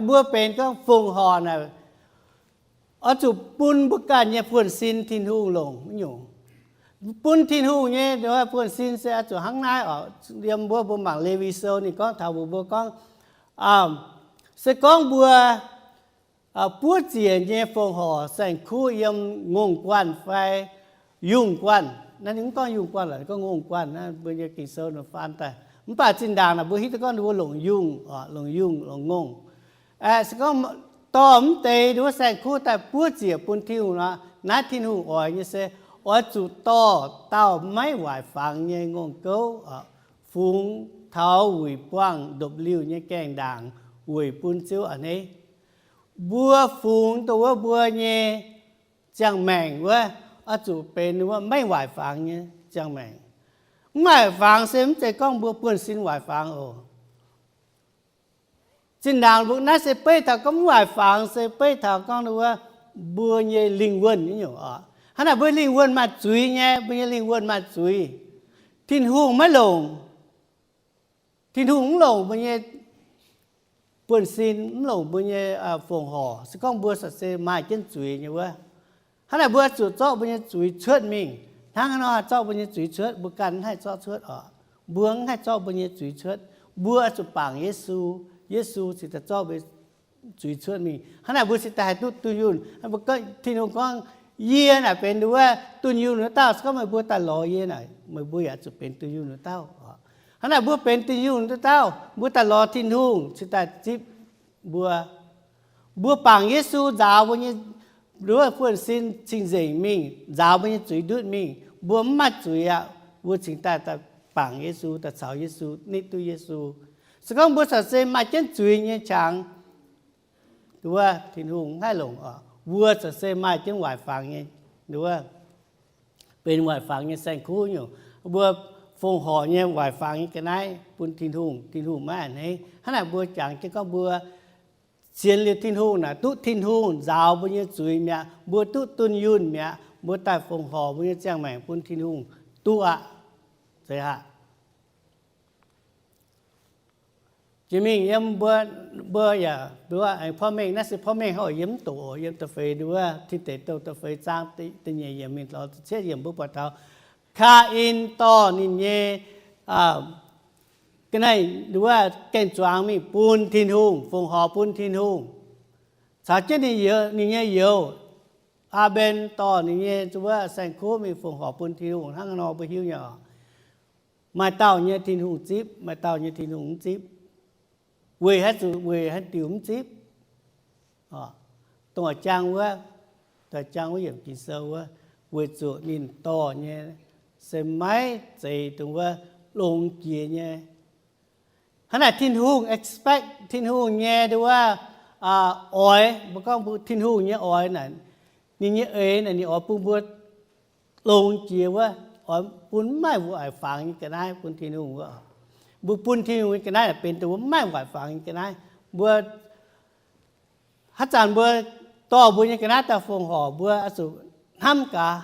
Mbuo benx gorngv fongc horc naaic, oix zuqc bun mbuo ganh nyei buonv-sin Tin-Hungh longc nyungc. Bun Tin-Hungh nyei buonv-sin se oix zuqc hnangv naaiv oc. Yiem mbuo, mbuo mangc Lewi Sou ninh gorngv taux mbuo, mbuo gorngv, se gorngv mbuo buov ziec nyei fongc horc saeng-kuv yiem ngongh guanh fai yungh guanh. Naaiv ninh mv gorngv yungh guanh lorqc, gorngv ngongh guanh. Mbuo nyei Ging-Sou ninh faan daaih. Mv baac zinh ndaangc naaic mbuo hiuv duqv gorngv ninh mbuo longc yungh, longc yungh, longc ngongh. Se gorngv dorh mv deix nduov saeng-kuv daaih buov ziec bun Tin-Hungh nor, naaiv Tin-Hungh oix nyei se oix zuqc dorh dauh maiv waaic fangx nyei ngongh gouv fungx taux wuic buangh ndopv-liuh nyei gaengh ndaangc weic bun Ziouv a'hneiv. Mbuo fungx dongh wuov mbuo nyei ziangh maengc wuov, oix zuqc benx wuov maiv waaic fangx nyei ziangh maengc. Mv waaic fangx se mv zeiz gorngv mbuo buonv-sin waaic fangx oc. Zinh ndaangc mbuo naaiv se beiv taux gorngv mv waaic fangx se beiv taux gorngv wuov mbuo nyei lingh wuonh nyei nyungc oc. Hnangv naaic mbuo lingh wuonh maaih zuiz nyei, mbuo nyei lingh wuonh maaih zuiz. Tin-Hungh maiv longc, Tin-Hungh mv longc mbuo nyei buonv-sin, mv longc mbuo nyei fongc horc se gorngv mbuo se maaih jienv zuiz nyei wuov. Hnangv naaic mbuo zuqc zorqv mbuo nyei zuiz cuotv mingh. Hnangv haaix nor haih zorqv mbuo nyei zuiz cuotv? Mbuo ganh mv haih zorqv cuotv oc. Mbuo mv haih zorqv mbuo nyei zuiz cuotv. Mbuo oix zuqc bangc Yesu. Yesu cingx daaih zorqv mbuo zuiz cuotv mingh. Hnangv naaic mbuo cingx daaih haih duqv dunh yunh. Tin-Hungh gorngv, yie naaic benx nduov dunh yunh wuov dauh. Se gorngv meih mbuo daaih lorz yie naaic, meih mbuo yaac zuqc benx dunh yunh wuov dauh. Hnangv naaic mbuo benx dunh yunh wuov dauh, mbuo daaih lorz Tin-Hungh cingx daaih zipv mbuo. Mbuo bangc Yesu nzaaux mbuo nyei nduov buonv-sin cing-nzengc mingh, nzaaux mbuo nyei zuiz ndutv mingh, mbuo mv maaih zuiz aqv. Mbuo cingx daaih, daaih bangc Yesu, daaih caux Yesu, nitv duqv Yesu. Se gorngv mbuo corc se maaih jienv zuiz nyei qangx, nduov Tin-Hungh mv haih longc oc. Mbuo corc se maaih jienv waaic fangx nyei, nduov benx waaic fangx nyei saeng-kuv nyungc. Mbuo fongc horc nyei waaic fangx nyei ga'naaiv bun Tin-Hungh, Tin-Hungh maiv a'hneiv. Hnangv naaic mbuo jangx jienv gorngv mbuo sienx liuz Tin-Hungh naaic duqv Tin-Hungh nzaaux mbuo nyei zuiz mi'aqv. Mbuo duqv dunh yunh mi'aqv. Mbuo daaih fongc horc mbuo nyei ziangh maengc bun Tin-Hungh duqv aqv. Zeiz aqv. Jiex mingh yiem mbuo, mbuo yaac, mbuo aengx porv mengh, naaiv se porv mengh haic, yiem mv doqc, yiem da'feix nduov, Tin Deic Douh da'feix zaang da'nyeic yiemc mingh lorz da'cietv yiemc mbuo buatc taux Kaa^in dorh ninh nyei ga'naaiv nduov gaeng-zuangx mingh bun Tin-Hungh, fongc horc bun Tin-Hungh, caux jienv ninh youz, ninh nyei youz, Aa^mben, dorh ninh nyei nduov saeng-kuv mingh fongc horc bun Tin-Hungh. Hnangv nor mbuo hiuv nyei oc, maaih dauh nyei Tin-Hungh zipv, maaih dauh nyei Tin-Hungh mv zipv. Weic haaix zuqc, weic haaix diuc mv zipv? Dongh jang wuov, dongh jang wuov yiemc Ging-Sou wuov, weic zuqc ninh dorh nyei se maiv zeiz dongh wuov longx jiex nyei. Hnangv naaic Tin-Hungh expect, Tin-Hungh nyei nduov oix, mbuo gorngv mbuo Tin-Hungh nyei oix naaic, ninh nyei eix naaic ninh oix bun mbuo longx jiex wuov, oix bun maiv waaic fangx nyei ga'naaiv bun Tin-Hungh wuov. Mbuo bun Tin-Hungh nyei ga'naaiv naaic benx dongh wuov maiv waaic fangx nyei ga'naaiv. Mbuo haaix zanc mbuo dorh mbuo nyei ga'naaiv daaih fongc horc, mbuo oix zuqc hnamv gaax,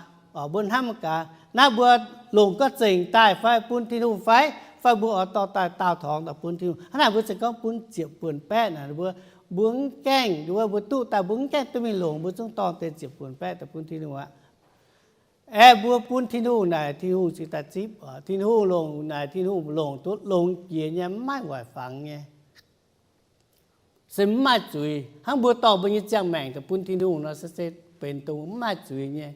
mbuo hnamv gaax naaiv mbuo longc ga'zengc daaih fai bun Tin-Hungh fai, fai mbuo oix dorh daaih daauh torngx daaih bun Tin-Hungh. Hnangv naaic mbuo se gorngv bun ziepc buonc baeqv naaic, mbuo, mbuo mv gaengh, mbuo duqv daaih mbuo mv gaengh duqv mingh longc, mbuo zungv dorh deix ziepc buonc baeqv daaih bun Tin-Hungh aqv. Aeqv, mbuo bun Tin-Hungh naaic, Tin-Hungh cingx daaih zipv. Tin-Hungh longc naaic, Tin-Hungh longc duqv longx jiex nyei, mv maaih waaic fangx nyei, se mv maaih zuiz. Hnangv mbuo dorh mbuo nyei ziangh maengc daaih bun Tin-Hungh nor, se, se benx dongh mv maaih zuiz nyei.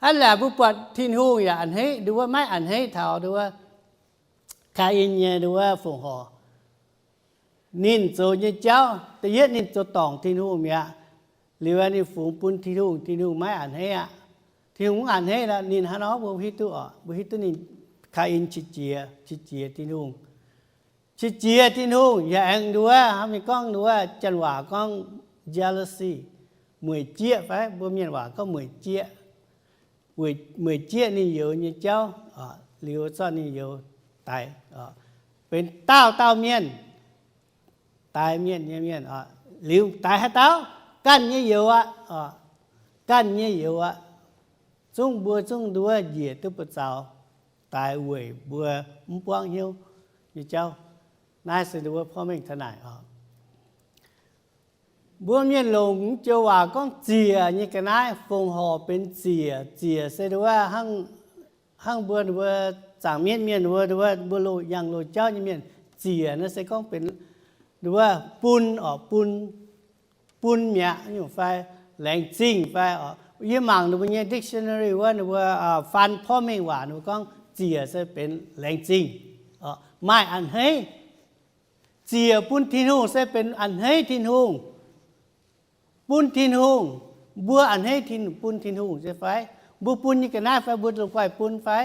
Hnangv naaic mbuo buatc Tin-Hungh yaac a'hneiv, nduov maiv a'hneiv taux nduov Kaa^in nyei nduov fongc horc. Ninh zoux nyei jauv, da'yietv ninh zoux dorngc Tin-Hungh mi'aqv. Liuz ninh fungx bun Tin-Hungh, Tin-Hungh maiv a'hneiv aqv. Tin-Hungh mv a'hneiv nor, ninh hnangv nor mbuo hiuv duqv oc. Mbuo hiuv duqv ninh, Kaa^in qiex jiez, qiex jiez Tin-Hungh. Qiex jiez Tin-Hungh yaac aengx nduov, hnangv mingh gorngv nduov, janx waac gorngv jealousy, mueic jieqv fai mbuo mienh waac gorngv mueic jieqv. Mueic jieqv ninh youz nyei jauv, liuz zorqv ninh youz daix, benx dauh dauh mienh, daix mienh nyei mienh, liuz daix haaix dauh? Ganh nyei youz aqv. Ganh nyei youz aqv. Zungv mbuo zungv nduov njiec duqv buoz zaux, daix weic mbuo mv buangv hnyouv nyei jauv. Naaiv se nduov porv mengh taux naaic oc. Mbuo mienh longc joux waac gorngv ziec nyei ga'naaiv, fongc horc benx ziec. Ziec se nduov, hnangv mbuo, mbuo zaangc mienv mienh mbuo, mbuo loz-yangh loz-jauv nyei mienh, ziec naaiv se gorngv benx nduov bun oc, bun, bun mi'aqv nyungc fai laengz zingh fai oc. Yie mangc ninh mbuo nyei dictionary wuov, ninh mbuo faan porv mengh waac ninh mbuo gorngv ziec se benx laengz zingh, maaih a'hneiv. Ziec bun Tin-Hungh se benx a'hneiv Tin-Hungh. Bun Tin-Hungh, mbuo a'hneiv Tin, bun Tin-Hungh nyei fai? Mbuo bun nyei ga'naaiv fai mbuo longc guaih bun fai?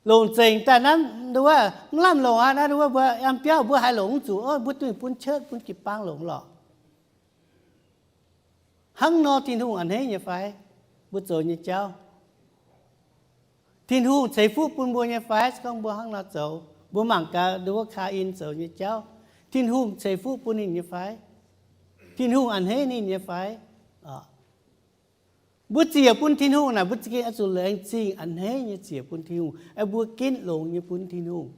Longc zengc daaih naaiv nduov, mv lamh longc aqv. Naaiv nduov mbuo yiem biauv mbuo haiz longc mv zuqc, mbuo duqv bun cuotv, bun jiu-baang longc lorqc. Hnangv nor Tin-Hungh a'hneiv nyei fai? Mbuo zoux nyei jauv, Tin-Hungh ceix fuqv bun mbuo nyei fai? Se gorngv mbuo hnangv nor zoux, mbuo mangc gaax nduov Kaa^in zoux nyei jauv, Tin-Hungh ceix fuqv bun ninh nyei fai? Tin-Hungh a'hneiv ninh nyei fai? Mbuo ziec bun Tin-Hungh naaic, mbuo za'gengh oix zuqc laengz zingh a'hneiv nyei ziec bun Tin-Hungh, mbuo ginv longx nyei bun Tin-Hungh.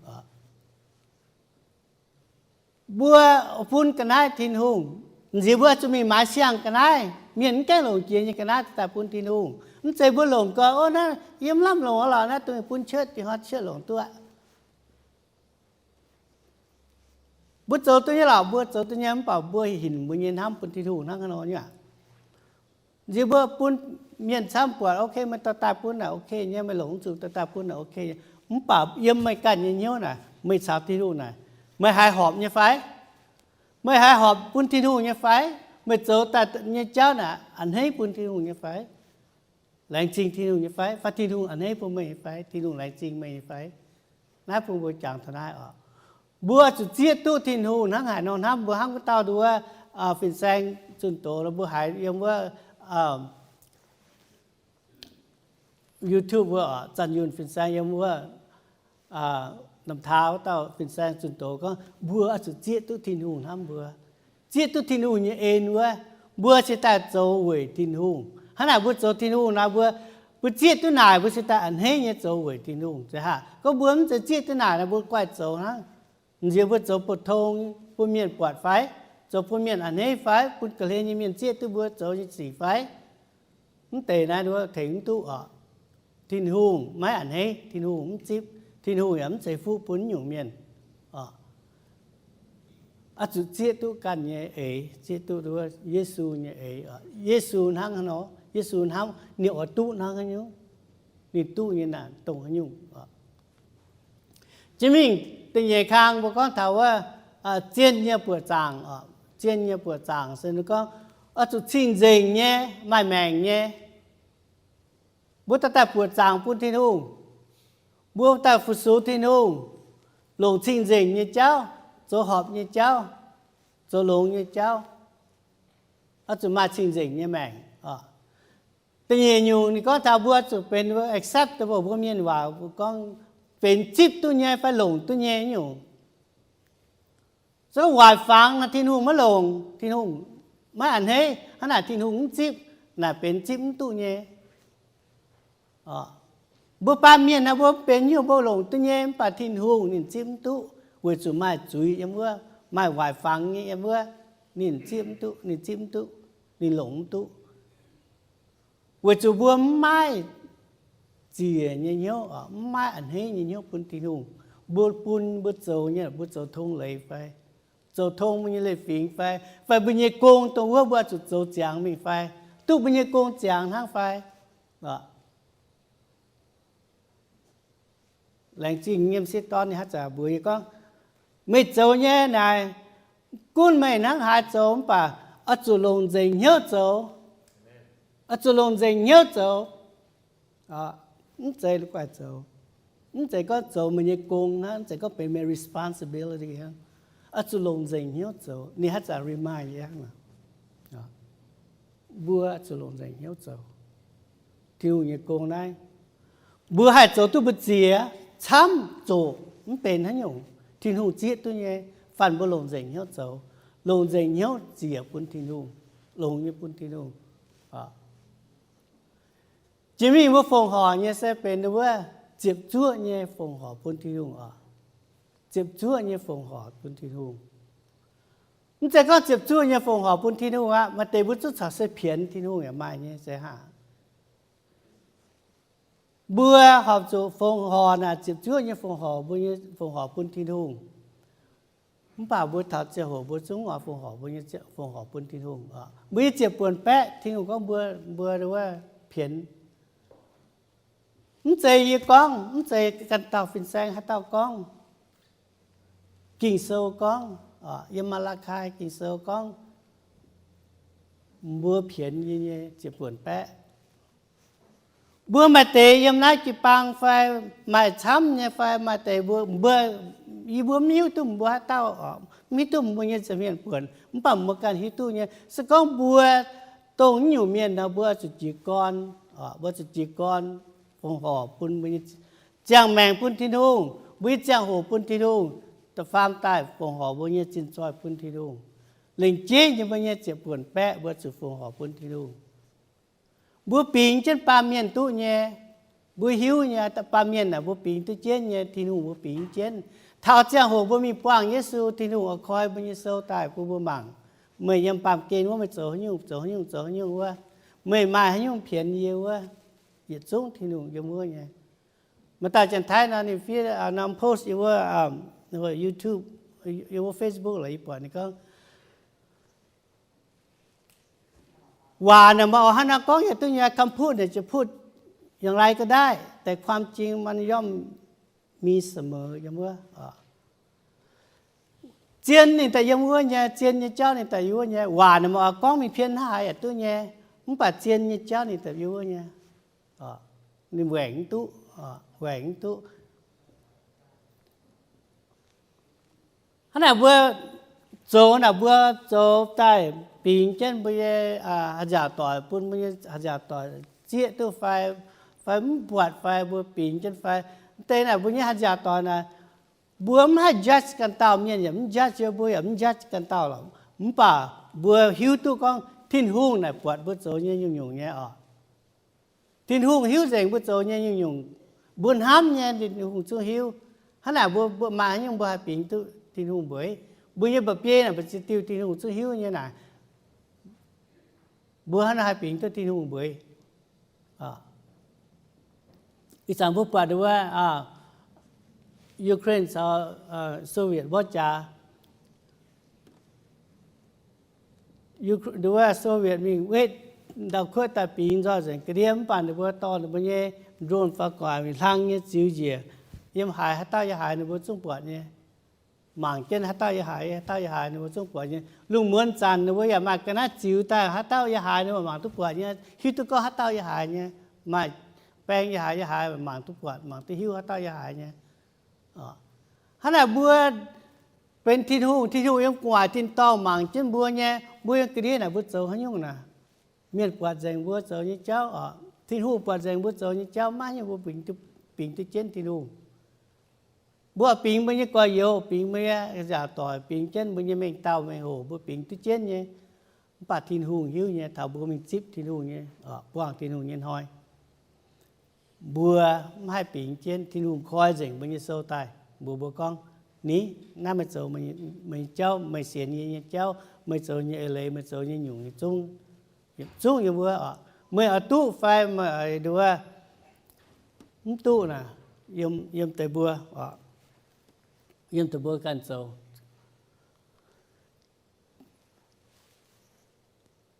Mbuo bun ga'naaiv Tin-Hungh, nziex mbuo zuqc mingh maaiz siang ga'naaiv, mienh mv gaengh longc jiex nyei ga'naaiv daaih bun Tin-Hungh. Mv zeiz mbuo longc gau, o, naaiv yiem lamh longc lorqc, naaiv dongh bun cuotv, dingh hnoi cuotv longc duqv. Mbuo zoux duqv nyei lorqc, mbuo zoux duqv nyei, mv baac mbuo hinc mbuo nyei hnamv bun Tin-Hungh hnangv haaix nor nyei aqv. Nziex mbuo bun mienh camv buatc, ok, meih dorh daaih bun naaic ok nyei, meih longc mv zuqc dorh daaih bun naaic ok nyei. Mv baac yiem meih ganh nyei hnyouv naaic, meih caux Tin-Hungh naaic, meih haiz horpc nyei fai? Meih haiz horpc bun Tin-Hungh nyei fai? Meih zoux daaih nyei jauv naaic a'hneiv bun Tin-Hungh nyei fai? Laengz zingh Tin-Hungh nyei fai? Fai Tin-Hungh a'hneiv bun meih nyei fai? Tin-Hungh laengz zingh meih nyei fai? Naaiv bun mbuo jangx taux naaiv oc. Mbuo zuqc zieqv duqv Tin-Hungh hnangv haaix nor hnamv. Mbuo hnangv wuov dauh nduov, fin-saeng zunh doz, mbuo haiz yiem wuov YouTube wuov, Zanh Yunh fin-saeng yiem wuov, Namh Taa wuov dauh fin-saeng zunh doz gorngv mbuo oix zuqc zieqv duqv Tin-Hungh hnamv mbuo, zieqv duqv Tin-Hungh nyei en wuov, mbuo cingx daaih zoux weic Tin-Hungh. Hnangv naaic mbuo zoux Tin-Hungh naaic, mbuo, mbuo zieqv duqv naaic mbuo cingx daaih a'hneiv nyei zoux weic Tin-Hungh. Za'gengh gorngv mbuo mv zeiz zieqv duqv naaic naaic mbuo guaih zoux hnangv. Nziex mbuo zoux 普通 bun mienh buatc fai? Zoux bun mienh a'hneiv fai? Bun ga'hlen nyei mienh zieqv duqv mbuo zoux nyei sic fai? Mv deix naaiv nduov tengx mv duqv oc. Tin-Hungh maiv a'hneiv, Tin-Hungh mv zipv, Tin-Hungh yaac mv ceix fuqv bun nyungc mienh. Oix zuqc zieqv duqv ganh nyei eix, zieqv duqv Yesu nyei eix. Yesu hnangv haaix nor, Yesu hnamv ninh oix duqv hnangv haaix nyungc, ninh duqv nyei naaic dongh haaix nyungc. Jiex mingh da'nyeic kang mbuo gorngv taux wuov, zien nyei buoqc zaangc. Zien nyei buoqc zaangc se gorngv oix zuqc cing-nzengc nyei, maaih maengc nyei. Mbuo daaih daaih buoqc zaangc bun Tin-Hungh, mbuo daaih fu-sux Tin-Hungh, longc cing-nzengc nyei jauv, zoux horpc nyei jauv, zoux longx nyei jauv, oix zuqc maaih cing-nzengc nyei maengc. Da'nyeic nyungc ninh gorngv taux mbuo zuqc benx acceptable, mbuo mienh waac gorngv benx zipv duqv nyei fai longc duqv nyei nyungc. Se gorngv waaic fangx naaic Tin-Hungh maiv longc, Tin-Hungh maiv a'hneiv, hnangv naaic Tin-Hungh mv zipv, naaic benx zipv mv duqv nyei. Mbuo baamh mienh naaic mbuo benx nyungc mbuo longc duqv nyei, mv baac Tin-Hungh ninh zipv mv duqv, weic zuqc maaih zuiz yiem wuov, maaih waaic fangx nyei yiem wuov, ninh zipv mv duqv, ninh zipv mv duqv, ninh longc mv duqv. Weic zuqc mbuo mv maaih ziec nyei hnyouv, mv maaih a'hneiv nyei hnyouv bun Tin-Hungh. Mbuo bun mbuo zoux nyei, mbuo zoux tong leiz fai, zoux tong mbuo nyei leiz-fingx fai, fai mbuo nyei gong dongh wuov mbuo zuqc zoux ziangx mingh fai, duqv mbuo nyei gong ziangx hnangv fai. Laengz zingh nyei m'sieqv dorn nyei haaix zanc mbuox yie gorngv, meih zoux nyei naaic, gunv meih hnangv haaix zoux mv baac oix zuqc longc nzengc hnyouv zoux. Oix zuqc longc nzengc hnyouv zoux. Mv zeiz la'guaih zoux. Mv zeiz gorngv zoux meih nyei gong hnangv, mv zeiz gorngv benx meih nyei responsibility hnangv. Oix zuqc longc nzengc hnyouv zoux. Ninh haaix zanc remind yie hnangv nor, mbuo zuqc longc nzengc hnyouv zoux Tin-Hungh nyei gong naaiv. Mbuo haih zoux duqv mbu'ziex camv zoqc mv benx haaix nyungc, Tin-Hungh zieqv duqv nyei. Fanh mbuo longc nzengc hnyouv zoux, longc nzengc hnyouv ziec bun Tin-Hungh, longx nyei bun Tin-Hungh. Jiex mingh mbuo fongc horc nyei se benx wuov ziepc zuoqv nyei fongc horc bun Tin-Hungh oc. Ziepc zuoqv nyei fongc horc bun Tin-Hungh. Mv zeiz gorngv ziepc zuoqv nyei fongc horc bun Tin-Hungh aqv. Maaih deix mbuo zungv corc se pienx Tin-Hungh yaac maaih nyei se hnangv. Mbuo horpc zuqc fongc horc naaic ziepc zuoqv nyei fongc horc, mbuo nyei fongc horc bun Tin-Hungh. Mv baac mbuo taux ziangh hoc mbuo zungv oix fongc horc, mbuo nyei fongc horc bun Tin-Hungh. Mbuo nyei ziepc buonc baeqv Tin-Hungh gorngv mbuo, mbuo wuov pienx. Mv zeiz yie gorngv, mv zeiz ganh dauh fin-saeng haaix dauh gorngv. Ging-Sou gorngv, yiem Maa^laa^kai Ging-Sou gorngv, mbuo pienx yie nyei ziepc buonc baeqv. Mbuo maaih deix yiem naaiv jiu-baang fai maaih camv nyei fai maaih deix mbuo, mbuo, yie mbuo mv hiuv duqv mbuo haaix dauh, mv hiuv duqv mbuo nyei nza'hmien buonc, mv baac mbuo ganh hiuv duqv nyei. Se gorngv mbuo dongh naaiv nyungc mienh nor, mbuo zuqc jiez gorn, mbuo zuqc jiez gorn fongc horc bun mbuo nyei ziangh maengc bun Tin-Hungh, mbuo nyei ziangh hoc bun Tin-Hungh, da'faam daaih fongc horc mbuo nyei zinh zoih bun Tin-Hungh. Lengc jeiv nyei mbuo nyei ziepc buonc baeqv mbuo zuqc fongc horc bun Tin-Hungh. Mbuo bingx jienv baamh mienh duqv nyei. Mbuo hiuv nyei, baamh mienh naaic mbuo bingx duqv jienv nyei, Tin-Hungh mbuo bingx jienv. Taux ziangh hoc mbuo mingh buangh Yesu, Tin-Hungh oix koi mbuo nyei sou daaih bun mbuo mangc, meih yiem baamh gen wuov meih zoux haaix nyungc, zoux haaix nyungc, zoux haaix nyungc wuov, meih maaih haaix nyungc pienx yie wuov, yietc zungv Tin-Hungh yiem wuov nyei. Maaih dauh Janx-Taiv nor ninh fiev norm post yiem wuov YouTube, yiem wuov Facebook lorqc, yie buatc ninh gorngv, waac naaic meih oix hnangv naaiv gorngv yaac duqv nyei, คำพูดเนี่ยจะพูดอย่างไรก็ได้ แต่ความจริงมันย่อมมีเสมอ yiem wuov. Zien ninh daaih yiem wuov nyei, zien nyei jauv ninh daaih yiem wuov nyei. Waac naaic meih oix gorngv mingh pien hnangv haaix yaac duqv nyei, mv baac zien nyei jauv ninh daaih yiem wuov nyei. Ninh waengc mv duqv, waengc mv duqv. Hnangv naaic mbuo zoux naaic, mbuo zoux daaih bingx jienv mbuo nyei haih nziaauc doic, bun mbuo nyei haih nziaauc doic zieqv duqv fai, fai mv buatc fai mbuo bingx jienv fai, deix naaic mbuo nyei haih nziaauc doic naaic, mbuo mv haih judge ganh dauh, mienh yaac mv judge mbuo, yaac mv judge ganh dauh lorqc. Mv baac mbuo hiuv duqv gorngv Tin-Hungh naaic buatc mbuo zoux nyei nyungc-nyungc nyei oc. Tin-Hungh hiuv nzengc mbuo zoux nyei nyungc-nyungc. Mbuo hnamv nyei Tin-Hungh zungv hiuv. Hnangv naaic mbuo, mbuo maaih haaix nyungc mbuo haih bingx duqv Tin-Hungh mbueiz? Mbuo nyei mba'biei naaic, mba'ziex diuh Tin-Hungh zungv hiuv nyei naaic, mbuo hnangv naaic haih bingx duqv Tin-Hungh mbueiz? Ih zanc mbuo buatc wuov Ukraine caux Soviet mborqv jaax, wuov Soviet mingh wetv ndau-kuotv daaih bingx nzoih nzengc ga'ndiev, mv baac ninh mbuo dorh ninh mbuo nyei drone fai gu'nguaaic mingh hlang nyei ziux njiec. Yiem haaix, haaix dauh yiem haaix ninh mbuo zungv buatc nyei. Mangc jienv haaix dauh yiem haaix, haaix dauh yiem haaix ninh mbuo zungv buatc nyei. Lungh muonz zanc ninh mbuo yaac maaih ga'naaiv ziux daaih, haaix dauh yiem haaix ninh mbuo mangc duqv buatc nyei, hiuv duqv gorngv haaix dauh yiem haaix nyei. Maaih baeng yiem haaix, yiem haaix mangc duqv buatc, mangc duqv hiuv haaix dauh yiem haaix nyei. Hnangv naaic mbuo benx Tin-Hungh, Tin-Hungh yiem gu'nguaaic tin-dorngh mangc jienv mbuo nyei, mbuo yiem ga'ndiev naaic mbuo zoux haaix nyungc naaic, mienh buatc nzengc mbuo zoux nyei jauv oc. Tin-Hungh buatc nzengc mbuo zoux nyei jauv, maiv nyungc mbuo bingx duqv jienv Tin-Hungh. Mbuo bingx mbuo nyei gorx-youz, bingx mbuo nyei nziaauc doic, bingx jienv mbuo nyei mengh dauh mengh hoc, mbuo bingx duqv jienv nyei. Mv baac Tin-Hungh hiuv nyei, taux mbuo mingh zipv Tin-Hungh nyei, buangh Tin-Hungh nyei hnoi, mbuo mv haih bingx jienv. Tin-Hungh koi nzengc mbuo nyei sou daaih mbuox mbuo gorngv, ni, naaiv meih zoux meih nyei jauv, meih sienx yie nyei jauv, meih zoux nyei eix leiz, meih zoux nyei nyungc nyei zungv, yietc zungv yiem wuov oc. Meih oix duqv fai meih oix nduov, mv duqv naaic, yiem deix mbuo oc, yiem deix mbuo ganh zoux.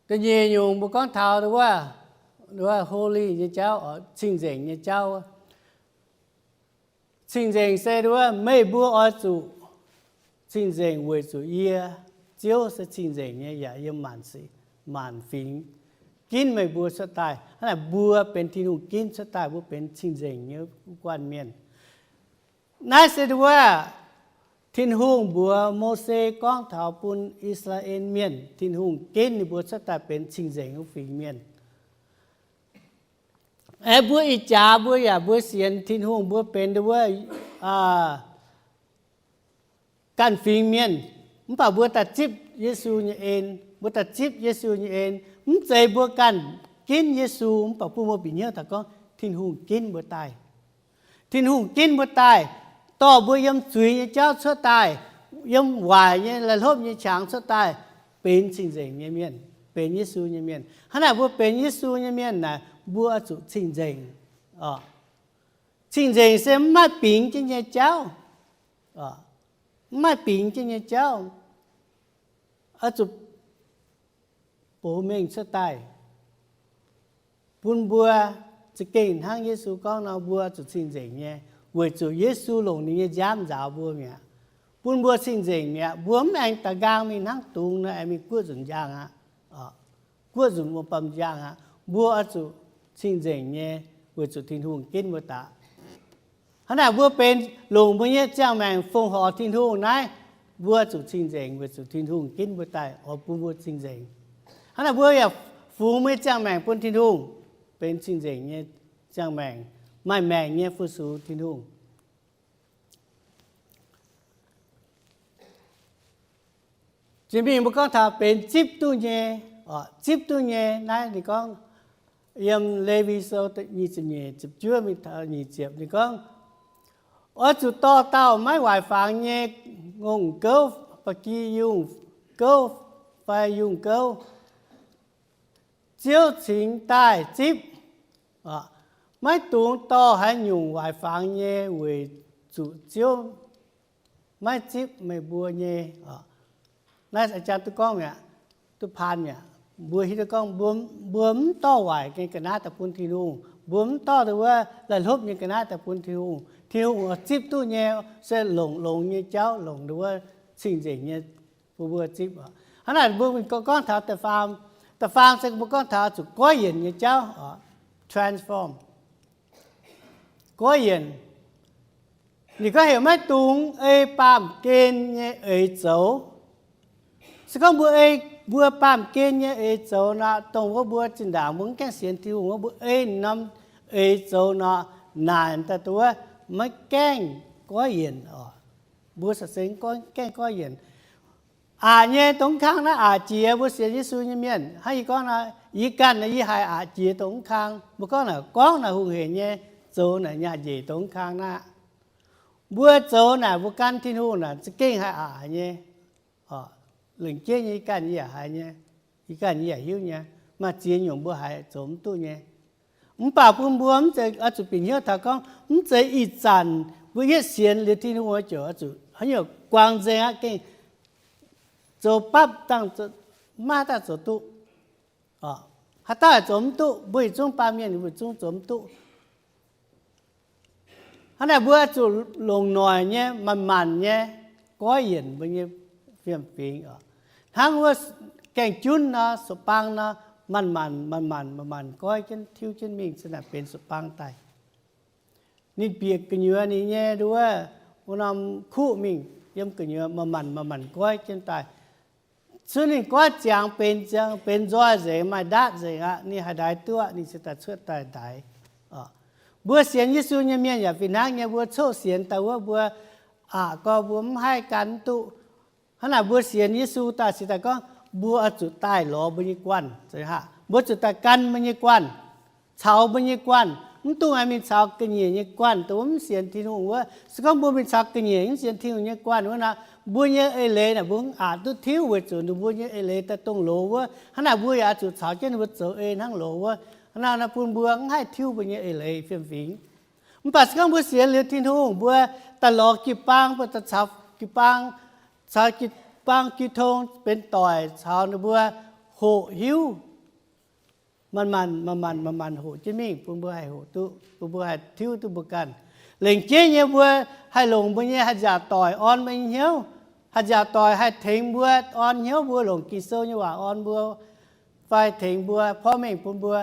Da'nyeic nyungc mbuo gorngv taux wuov, wuov holy nyei jauv, cing-nzengc nyei jauv. Cing-nzengc se wuov, meih mbuo oix zuqc cing-nzengc weic zuqc yie, Ziouv, se cing-nzengc nyei yaac yiem maanc, maanc fingx, ginv meih mbuo cuotv daaih. Hnangv naaic mbuo benx Tin-Hungh ginv cuotv daaih, mbuo benx cing-nzengc nyei guanh mienh. Naaiv se wuov Tin-Hungh mbuox Mose gorngv taux bun I^saa^laa^en Mienh, Tin-Hungh ginv ninh mbuo cuotv daaih benx cing-nzengc wuov fingx mienh. Aeqv, mbuo ih jaax mbuo yaac mbuo sienx Tin-Hungh mbuo benx wuov ganh fingx mienh, mv baac mbuo daaih zipv Yesu nyei en. Mbuo daaih zipv Yesu nyei en. Mv zeiz mbuo ganh ginv Yesu, mv baac bun mbuo bieqc hnyouv taux gorngv Tin-Hungh ginv mbuo daaih. Tin-Hungh ginv mbuo daaih, dorh mbuo yiem zuiz nyei jauv cuotv daaih, yiem waaic nyei laih hlopv nyei qangx cuotv daaih, benx cing-nzengc nyei mienh, benx Yesu nyei mienh. Hnangv naaic mbuo benx Yesu nyei mienh naaic, mbuo oix zuqc cing-nzengc. Cing-nzengc se mv maaih bingx jienv nyei jauv. Mv maaih bingx jienv nyei jauv, oix zuqc box mengh cuotv daaih. Bun mbuo za'gengh hnangv Yesu gorngv nor, mbuo zuqc cing-nzengc nyei, weic zuqc Yesu longc ninh nyei nziaamv nzaaux mbuo mi'aqv, bun mbuo cing-nzengc mi'aqv. Mbuo mv aengx da'nqaang mingh hnangv dungz nor, aengx mingh guoqv nzunc njang aqv, guoqv nzunc wuom bam njang aqv. Mbuo oix zuqc cing-nzengc nyei, weic zuqc Tin-Hungh ginv mbuo daaih. Hnangv naaic mbuo benx longc mbuo nyei ziangh maengc fongc horc Tin-Hungh naaiv, mbuo zuqc cing-nzengc weic zuqc Tin-Hungh ginv mbuo daaih oix bun mbuo cing-nzengc. Hnangv naaic mbuo yaac fungx mbuo nyei ziangh maengc bun Tin-Hungh, benx cing-nzengc nyei ziangh maengc, maaih maengc nyei fu-sux Tin-Hungh. Jiex mingh mbuo gorngv taux benx zipv duqv nyei, zipv duqv nyei naaiv ninh gorngv, yiem Lewi Sou nyic ziepc nyeic, ziepc juov mingh taux nyic ziepc ninh gorngv, oix zuqc dorh dauh maiv waaic fangx nyei ngongh gouv, ba'gi yungh gouv fai yungh gouv, Ziouv cingx daaih zipv. Maiv dungx dorh haaix nyungc waaic fangx nyei weic zuqc Ziouv maiv zipv meih mbuo nyei. Naaiv jang duqv gorngv mi'aqv, duqv paan mi'aqv. Mbuo hiuv duqv gorngv mbuo mv dorh waaic nyei ga'naaiv daaih bun Tin-Hungh. Mbuo mv dorh wuov laih hlopv nyei ga'naaiv daaih bun Tin-Hungh. Tin-Hungh zipv duqv nyei se longc longx nyei jauv, longc wuov cing-nzengc nyei bun mbuo zipv. Hnangv naaic mbuo gorngv taux da'faam, da'faam se mbuo gorngv taux zuqc goiv yienc nyei jauv, transform, goiv yienc. Ninh gorngv heuc maiv dungx ei baamh gen nyei eix zoux. Se gorngv mbuo ei mbuo baamh gen nyei eix zoux nor, dongh wuov mbuo zinh ndaangc mbuo mv gaengh sienx Tin-Hungh wuov, mbuo ei norm eix zoux nor, naaic daaih duqv maiv gaengh goiv yienc oc. Mbuo sa seng gaengh goiv yienc. Aqc nyei dongh mv kang naaiv aqc jiex mbuo sienx Yesu nyei mienh. Hnangv yie gorngv nor, yie ganh yie haiz aqc jiex dongh mv kang. Mbuo gorngv naaic gorngv naaic hungh heic nyei, zoux naaic nyaah njiec dongh mv kang naaiv. Mbuo zoux naaic mbuo gan Tin-Hungh naaic za'gengh haih aqc nyei. Lengc jeiv nyei yie ganh yie yaac haiz nyei, yie ganh yie yaac hiuv nyei. Maaih ziex nyungc mbuo haiz zoux mv duqv nyei. Mv baac bun mbuo mv zeiz oix zuqc bieqc hnyouv taux gorngv mv zeiz ih zanc mbuo yietv sienx liuz Tin-Hungh oix ziouc oix zuqc haaix nyungc guangc nzengc aqv, gengh zoux bapv dangh maiv haaix dauh zoux duqv. Haaix dauh haic zoux mv duqv, mbuo yietc zungv baamh mienh mbuo yietc zungv zoux mv duqv. Hnangv naaic mbuo zuqc longc noic nyei, manc-manc nyei goiv yienc mbuo nyei fiem-fingx. Hnangv wuov gaengh junv nor, sou-bang nor, manc-manc, manc-manc, manc-manc goiv jienv, tiuv jienv mingh, se naaic benx sou-bang daaih. Ninh bieqc gu'nyuoz ninh nyei nduov wuov norm kuv mingh, yiem gu'nyuoz manc-manc, manc-manc goiv jienv daaih. Cun ninh goiv ziangx benx, benx nzoih nzengc, maaih ndaatv nzengc aqv. Ninh haaix ndaix duqv, ninh se daaih cuotv daaih ndaix. Mbuo sienx Yesu nyei mienh yaac fih hnangv nyei, mbuo coqv sienx daaih wuov mbuo aqc gorx mbuo mv haih gan mv duqv. Hnangv naaic mbuo sienx Yesu daaih se daaih gorngv mbuo oix zuqc daaih lorz mbuo nyei guanh, mbuo zuqc daaih gan mbuo nyei guanh, caux mbuo nyei guanh. Mv dungx aengx mingh caux ga'nyiec nyei guanh, dongh mv sienx Tin-Hungh wuov. Se gorngv mbuo mingh caux ga'nyiec mv sienx Tin-Hungh nyei guanh wuov nor, mbuo nyei eix leiz naaic mbuo aqc duqv tiuv weic zuqc ninh mbuo nyei eix leiz daaih dongh loz wuov. Hnangv naaic mbuo yaac oix zuqc caux jienv ninh mbuo zoux ei hnangv loz wuov. Hnangv naaic bun mbuo mv haih tiuv mbuo nyei eix leiz fiem-fingx. Mv baac se gorngv mbuo sienx liuz Tin-Hungh, mbuo daaih lorz jiu-baang, mbuo daaih caux jiu-baang, caux jiu-baang jiu tong benx doic caux ninh mbuo hoqc hiuv, manc-manc, manc-manc, manc-manc hoqc jienv mingh bun mbuo haih hoqc duqv, bun mbuo haih tiuv duqv mbuo ganh. Lengc jeiv nyei mbuo haih longc mbuo nyei haih nziaauc doic orn mbuo nyei hnyouv, haih nziaauc doic haih tengx mbuo orn hnyouv mbuo, longc Ging-Sou nyei waac orn mbuo, fai tengx mbuo, porv mengh bun mbuo.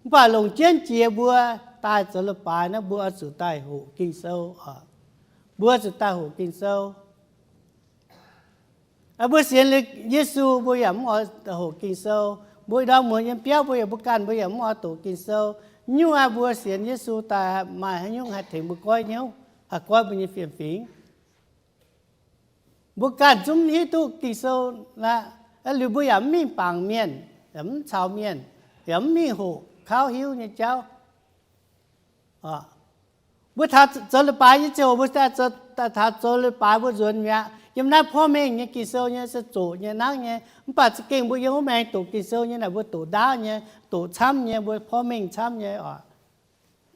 Mv baac longc jienv jiex mbuo daaih zoux leiz-baaix naaiv, mbuo oix zuqc daaih hoqc Ging-Sou. Mbuo zuqc daaih hoqc Ging-Sou. Mbuo sienx liuz Yesu, mbuo yaac mv oix hoqc Ging-Sou. Mbuo ndorm muonz yiem biauv, mbuo yaac mbuo ganh mbuo yaac mv oix doqc Ging-Sou. Nyungc aqv, mbuo sienx Yesu daaih maaih haaix nyungc haih tengx mbuo goiv hnyouv, haih goiv mbuo nyei fiem-fingx? Mbuo ganh zungv mv hiuv duqv Ging-Sou aqv. Liuz mbuo yaac mv mingh bangc mienh, yaac mv caux mienh, yaac mv mingh hoqc kauv hiuv nyei jauv. Mbuo taux zoux leiz-baaix nyei ziangh hoc, mbuo daaih taux zoux leiz-baaix mbuo nzuonx mi'aqv. Yiem naaiv porv mengh nyei Ging-Sou nyei se zoqc nyei nangv nyei. Mv baac za'gengh mbuo yiem wuov maengx doqc Ging-Sou nyei naaic, mbuo doqc ndaauv nyei, doqc camv nyei, mbuo porv mengh camv nyei oc.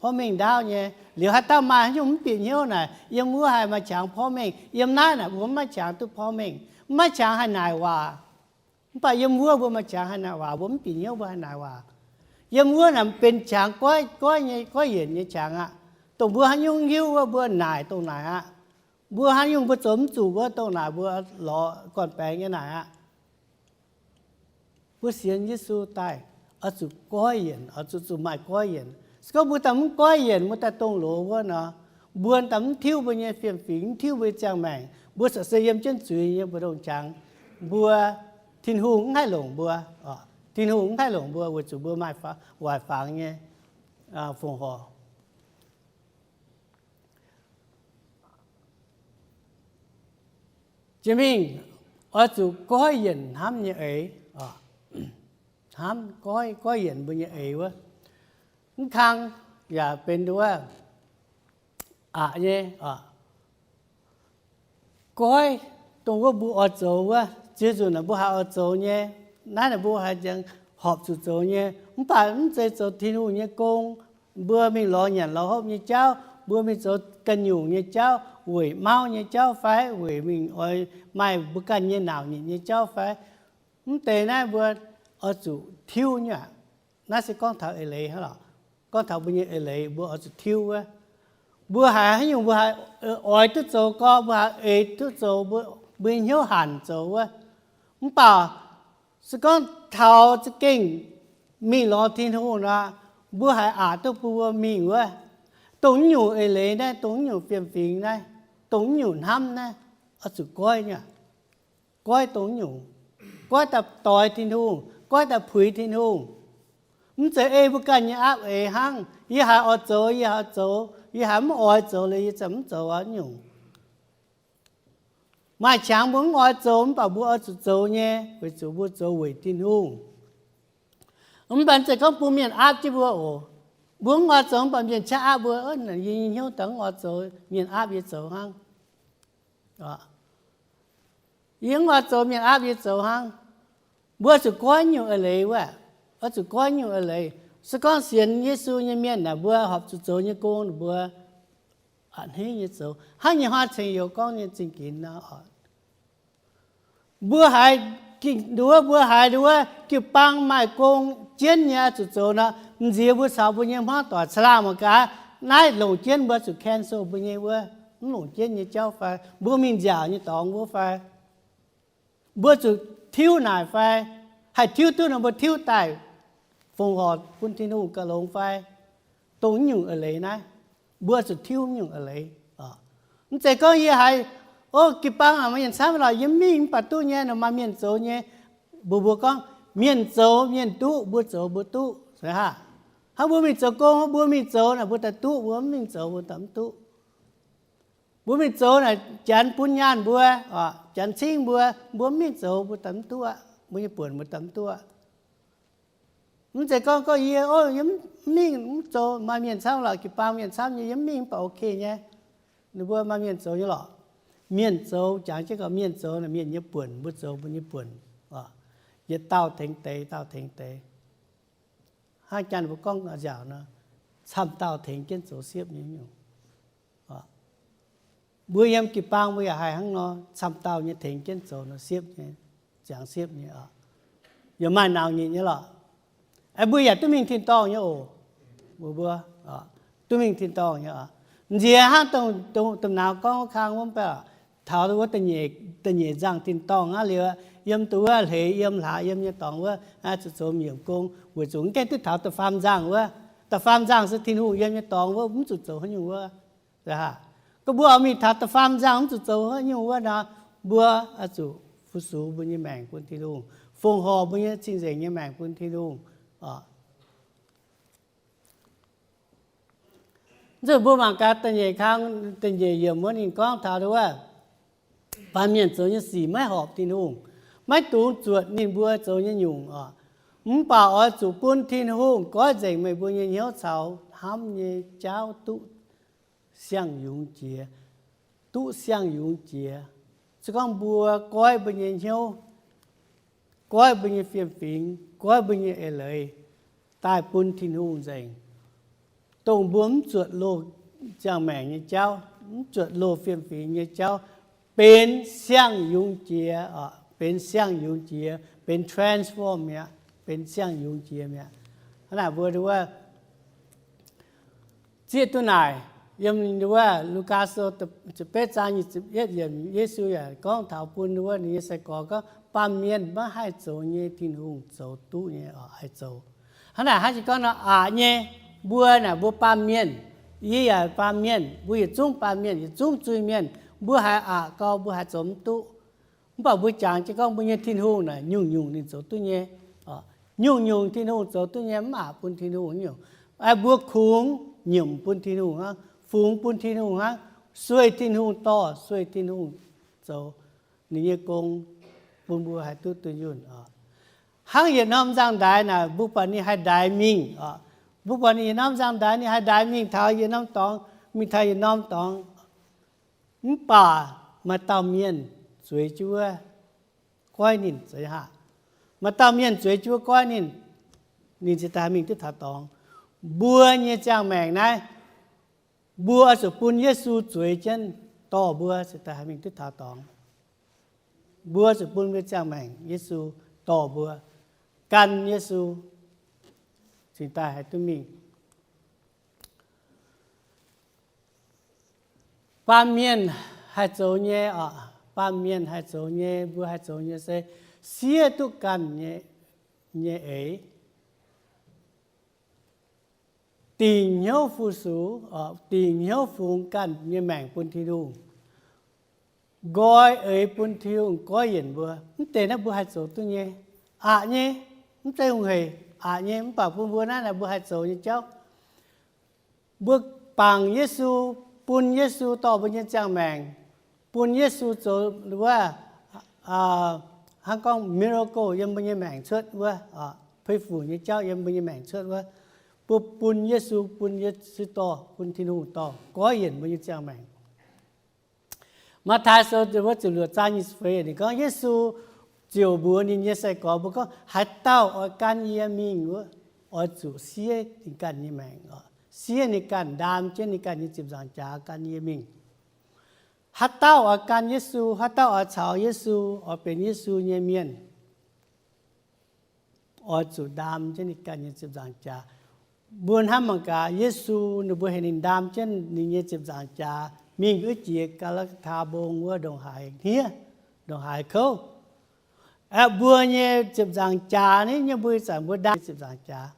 Porv mengh ndaauv nyei. Liuz haaix dauh maaih haaix nyungc mv bieqc hnyouv naaic, yiem wuov haih maaih qangx porv mengh. Yiem naaiv naaic mbuo mv maaih qangx duqv porv mengh, mv maaih qangx haih naaic waac. Mv baac yiem wuov mbuo maaih qangx haih naaic waac, mbuo mv bieqc hnyouv mbuo haih naaic waac. Yiem wuov naaic benx qangx goiv, goiv nyei, goiv yienc nyei qangx aqv. Dongh mbuo haaix nyungc hiuv wuov mbuo naaic dongh naaic aqv. Mbuo haaix nyungc mbuo zoux mv zuqc wuov dongh naaic mbuo lorz gorn-baengx nyei naaic aqv. Mbuo sienx Yesu daaih oix zuqc goiv yienc, oix zuqc, zuqc maaih goiv yienc. Se gorngv mbuo daaih mv goiv yienc, mbuo daaih dongh loz wuov nor, mbuo daaih mv tiuv mbuo nyei fiem-fingx, mv tiuv mbuo nyei ziangh maengc, mbuo corc se yiem jienv zuiz nyei mbu'ndongx qangx, mbuo, Tin-Hungh mv haih longc mbuo. Tin-Hungh mv haih longc mbuo weic zuqc mbuo maaih waaic fangx nyei fongc horc. Jiex mingh oix zuqc goiv yienc hnamv nyei eix. Hnamv goiv, goiv yienc mbuo nyei eix wuov. Mv kang yaac benx wuov aqc nyei. Goiv dongh wuov mbuo oix zoux wuov, ziex nzunc naaic mbuo haiz oix zoux nyei, naaiv naaic mbuo haiz nzengc horpc zuqc zoux nyei. Mv baac mv zeiz zoux Tin-Hungh nyei gong. Mbuo mingh lorz nyanc lorz hopv nyei jauv, mbuo mingh zoux ganh nyungc nyei jauv, weic mauv nyei jauv fai weic mingh oix maaih mbuo ganh nyei nauc nyitc nyei jauv fai, mv deix naaiv mbuo oix zuqc tiuv nyei aqv. Naaiv se gorngv taux eix leiz hnangv lorqc. Gorngv taux mbuo nyei eix leiz mbuo oix zuqc tiuv wuov. Mbuo haiz haaix nyungc mbuo haiz oix duqv zoux gorngv, mbuo haiz eix duqv zoux, mbuo nyei hnyouv hanc zoux wuov. Mv baac se gorngv taux za'gengh mingh lorz Tin-Hungh nor, mbuo haiz aqc duqv bun mbuo mingh wuov. Dongh naaiv nyungc eix leiz naaiv, dongh naaiv nyungc fiem-fingx naaiv, dongh naaiv nyungc hnamv naaiv, oix zuqc goiv nyei. Goiv dongh naaiv nyungc, goiv daaih doix Tin-Hungh, goiv daaih puix Tin-Hungh. Mv zeiz ei mbuo ganh nyei aapv eix hnangv. Yie haiz oix zoux, yie haiz zoux, yie haiz mv oix zoux liuz yie ziouc mv zoux aqv nyungc. Maaih qangx mbuo mv oix zoux mv baac mbuo oix zuqc zoux nyei, weic zuqc mbuo zoux weic Tin-Hungh. Mv baac mv zeiz gorngv bun mienh aapv jienv mbuo oc. Mbuo mv oix zoux mv baac mienh qaqv aapv mbuo, yie nyei hnyouv daaih mv oix zoux, mienh aapv yie zoux hnangv. Yie mv oix zoux, mienh aapv yie zoux hnangv. Mbuo zuqc goiv nyungc eix leiz wuov, oix zuqc goiv nyungc eix leiz. Se gorngv sienx Yesu nyei mienh naaic, mbuo horpc zuqc zoux nyei gong, mbuo a'hneiv nyei zoux. Hnangv nyei hnoi ceng youz gorngv nyei zingh ginx nor, mbuo haiz, nduov mbuo haiz nduov jiu-baang maaih gong jienv nyei zuqc zoux nor, m'nziex mbuo caux mbuo nyei hmuangv doic caangh laangh mangc gaax, naaiv longc jienv mbuo zuqc cancel mbuo nyei wuov, mv longc jienv nyei jauv fai mbuo mingh nziaauc nyei dorngx wuov fai, mbuo zuqc tiuv naaic fai, haih tiuv duqv nor mbuo tiuv daaih fongc horc bun Tin-Hungh gauh longx fai, dongh naaiv nyungc eix leiz naaiv, mbuo zuqc tiuv naaiv nyungc eix leiz. Mv zeiz gorngv yie haiz, o, jiu-baang maaih mienh camv lorqc, yie mingh mv baac duqv nyei, maaih mienh zoux nyei. Mbuox mbuo gorngv, mienh zoux mienh duqv, mbuo zoux mbuo duqv, hnangv mbuo mingh zoux gong, mbuo mingh zoux naaic mbuo daaih duqv, mbuo mv mingh zoux mbuo daaih mv duqv. Mbuo mingh zoux naaic janx bun nyaanh mbuo, janx cingv mbuo, mbuo mv mingh zoux mbuo daaih mv duqv aqv, mbuo nyei buonc mbuo daaih mv duqv aqv. Mv zeiz gorngv, gorngv yie, o, yie mv mingh mv zoux, maaih mienh camv lorqc, jiu-baang mienh camv nyei, yie mv mingh mv baac ok nyei. Ninh mbuo maaih mienh zoux nyei lorqc. Mienh zoux, jangx jienv gorngv mienh zoux naaic mienh nyei buonc, mbuo zoux mbuo nyei buonc. Yietc dauh tengx deix, dauh tengx deix. Hnangv janx mbuo gorngv nziaauc nor, camv dauh tengx jienv zoux siepv nyei nyungc. Mbuo yiem jiu-baang mbuo yaac haih hnangv nor, camv dauh nyei tengx jienv zoux nor siepv nyei, ziangx siepv nyei oc. Yaac maaih nauc nyitc nyei lorqc. Aeqv, mbuo yaac duqv mingh tin-dorngh nyei oc. Mbuo, mbuo duqv mingh tin-dorngh nyei oc. Nziex hnangv dongh, dongh, dongh nauz gorngv wuov kang wuov, mv baac taux wuov da'nyeic nzangh tin-dorngh hnangv liuz, yiem duqv wuov, hleix yiem, hlaax yiem nyei dorngx wuov, zuqc zoux mienh gong, weic zuqc mv gaengh duqv taux da'faam nzangh wuov. Da'faam nzangh se Tin-Hungh yiem nyei dorngx wuov, mv zuqc zoux haaix nyungc wuov. Gorngv mbuo oix mingh taux da'faam nzangh mv zuqc zoux haaix nyungc wuov nor, mbuo oix zuqc fu-sux mbuo nyei maengc bun Tin-Hungh, fongc horc mbuo nyei cing-nzengc nyei maengc bun Tin-Hungh. Zuqc mbuo mangc gaax da'nyeic kang, da'nyeic yiemc wuov ninh gorngv taux wuov, baamh mienh zoux nyei sic maiv horpc Tin-Hungh, maiv dungx zuotc ninh mbuo zoux nyei nyungc oc. Mv baac oix zuqc bun Tin-Hungh goiv nzengc meih mbuo nyei hnyouv caux hnamv nyei jauv duqv siang-yungz jiex, duqv siang-yungz jiex. Se gorngv mbuo goiv mbuo nyei hnyouv, goiv mbuo nyei fiem-fingx, goiv mbuo nyei eix-leiz daaih bun Tin-Hungh nzengc, dongh mbuo mv zuotc loz ziangh maengc nyei jauv, mv zuotc loz fiem-fingx nyei jauv, benx siang-yungz jiex, benx siang-yungz jiex, benx transform mi'aqv, benx siang-yungz jiex mi'aqv. Hnangv naaic mbuo wuov zieqv duqv naaic, yiem wuov Lugaa Sou ziepc betv zaang nyic ziepc yietv yiemc, Yesu yaac gorngv taux bun wuov ninh nyei sai-gorx gorngv, baamh mienh maiv haih zoux nyei Tin-Hungh zoux duqv nyei oc, haih zoux. Hnangv naaic hnangv jiex gorngv nor, aqc nyei, mbuo naaic mbuo baamh mienh, yie yaac baamh mienh, mbuo yietc zungv baamh mienh, yietc zungv zuiz-mienh, mbuo haiz aqc gau, mbuo haiz zoux mv duqv. Mv baac mbuo jangx jienv gorngv mbuo nyei Tin-Hungh naaic nyungc-nyungc ninh zoux duqv nyei. Nyungc-nyungc Tin-Hungh zoux duqv nyei, mv aqc bun Tin-Hungh nyungc. Mbuo kungx nyiemc bun Tin-Hungh hnangv, fungx bun Tin-Hungh hnangv, sueih Tin-Hungh dorh, sueih Tin-Hungh zoux ninh nyei gong bun mbuo haih duqv dunh yunh oc. Hnangv yietc norm nzangv-ndaix naaic, mbuo buatc ninh haih ndaix mingh oc. Mbuo buatc ninh yietc norm nzangv-ndaix ninh haih ndaix mingh taux yietc norm dorngx, mingh taux yietc norm dorngx. Mv baac maaih dauh mienh zueiz jienv wuov goiv ninh, zeiz haac. Maaih dauh mienh zueiz jienv wuov goiv ninh, ninh ziouc daaih mingh duqv taux dorngx. Mbuo nyei ziangh maengc naaiv, mbuo oix zuqc bun Yesu zueiz jienv dorh mbuo ziouc daaih haih mingh duqv taux dorngx. Mbuo zuqc bun mbuo ziangh maengc Yesu dorh mbuo, gan Yesu cingx daaih haih duqv mingh. Baamh mienh haih zoux nyei oc, baamh mienh haih zoux nyei, mbuo haih zoux nyei se siev duqv ganh nyei eix, dingc hnyouv fu-sux, dingc hnyouv fungx ganh nyei maengc bun Tin-Hungh, nqoi eix bun Tin-Hungh goiv yienc mbuo. Mv deix naaiv mbuo haih zoux duqv nyei, aqc nyei, mv zeiz hungh hec, aqc nyei. Mv baac bun mbuo naaiv naaic mbuo haih zoux nyei jauv. Mbuo bangc Yesu, bun Yesu dorh mbuo nyei ziangh maengc, bun Yesu zoux wuov, hnangv gorngv miracle yiem mbuo nyei maengc cuotv wuov, pui fuc nyei jauv yiem mbuo nyei maengc cuotv wuov. Mbuo bun Yesu, bun Yesu dorh, bun Tin-Hungh dorh goiv yienc mbuo nyei ziangh maengc. Matv^taai Sou wuov ziepc luoqc zaang nyic ziepc feix ninh gorngv, Yesu ziouc mbuox ninh nyei sai-gorx mbuo gorngv, haaix dauh oix gan yie mingh wuov, oix zuqc siev ninh ganh nyei maengc, siev ninh ganh, ndaam jienv ninh ganh nyei ziepc nzaangc jaax gan yie mingh. Haaix dauh oix gan Yesu, haaix dauh oix caux Yesu, oix benx Yesu nyei mienh, oix zuqc ndaam jienv ninh ganh nyei ziepc nzaangc jaax. Mbuo hnamv mangc gaax, Yesu ninh mbuo heuc ninh ndaam jienv ninh nyei ziepc nzaangc jaax mingh wuov jiex Gaa^laa^taa Mbong wuov ndongc haaix hniev, ndongc haaix kouv. Aeqv, mbuo nyei ziepc nzaangc jaax ni, yie mbuo ih zanc mbuo ndaam ziepc nzaangc jaax.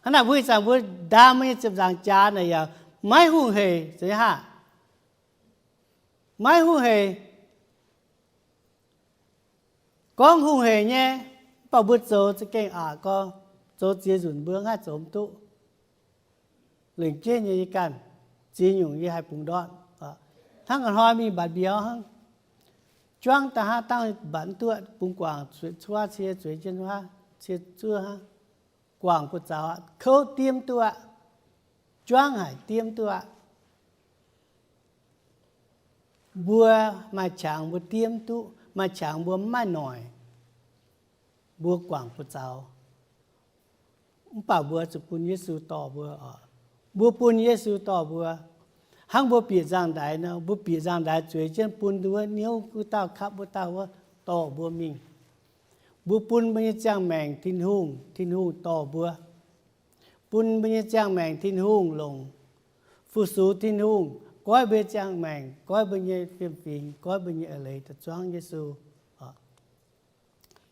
Hnangv naaic mbuo ih zanc mbuo ndaam mbuo nyei ziepc nzaangc jaax naaic yaac maiv hungh hec, zeiz haac? Maiv hungh hec. Gorngv hungh hec nyei, mv baac mbuo zoux za'gengh aqc gau, zoux ziex nzunc mbuo ngaih zoux mv duqv. Lengc jeiv nyei yie ganh, ziex nyungc yie haih bungx ndortv. Hnangv a'hnoi mingh mbatc mbiauz hnangv, juangv da'haav dangh mbatc mv duqv, bungx guangc cuotv cie zueiz jienv cie zuov hnangv. Guangc buoz-zaux aqv, kouv diev mv duqv aqv, juangv haic diev mv duqv aqv. Mbuo maaih qangx mbuo diev mv duqv, maaih qangx mbuo mv maaih noic, mbuo guangc buoz-zaux. Mv baac mbuo zuqc bun Yesu dorh mbuo oc. Mbuo bun Yesu dorh mbuo. Hnangv mbuo bieqc nzangv-ndaix nor, mbuo bieqc nzangv-ndaix zueiz jienv bun wuov niouv wuov dauh kapv wuov dauh wuov dorh mbuo mingh. Mbuo bun mbuo nyei ziangh maengc Tin-Hungh, Tin-Hungh dorh mbuo. Bun mbuo nyei ziangh maengc Tin-Hungh longc, fu-sux Tin-Hungh, goiv mbuo nyei ziangh maengc, goiv mbuo nyei fiem-fingx, goiv mbuo nyei eix-leiz daaih zuangv Yesu.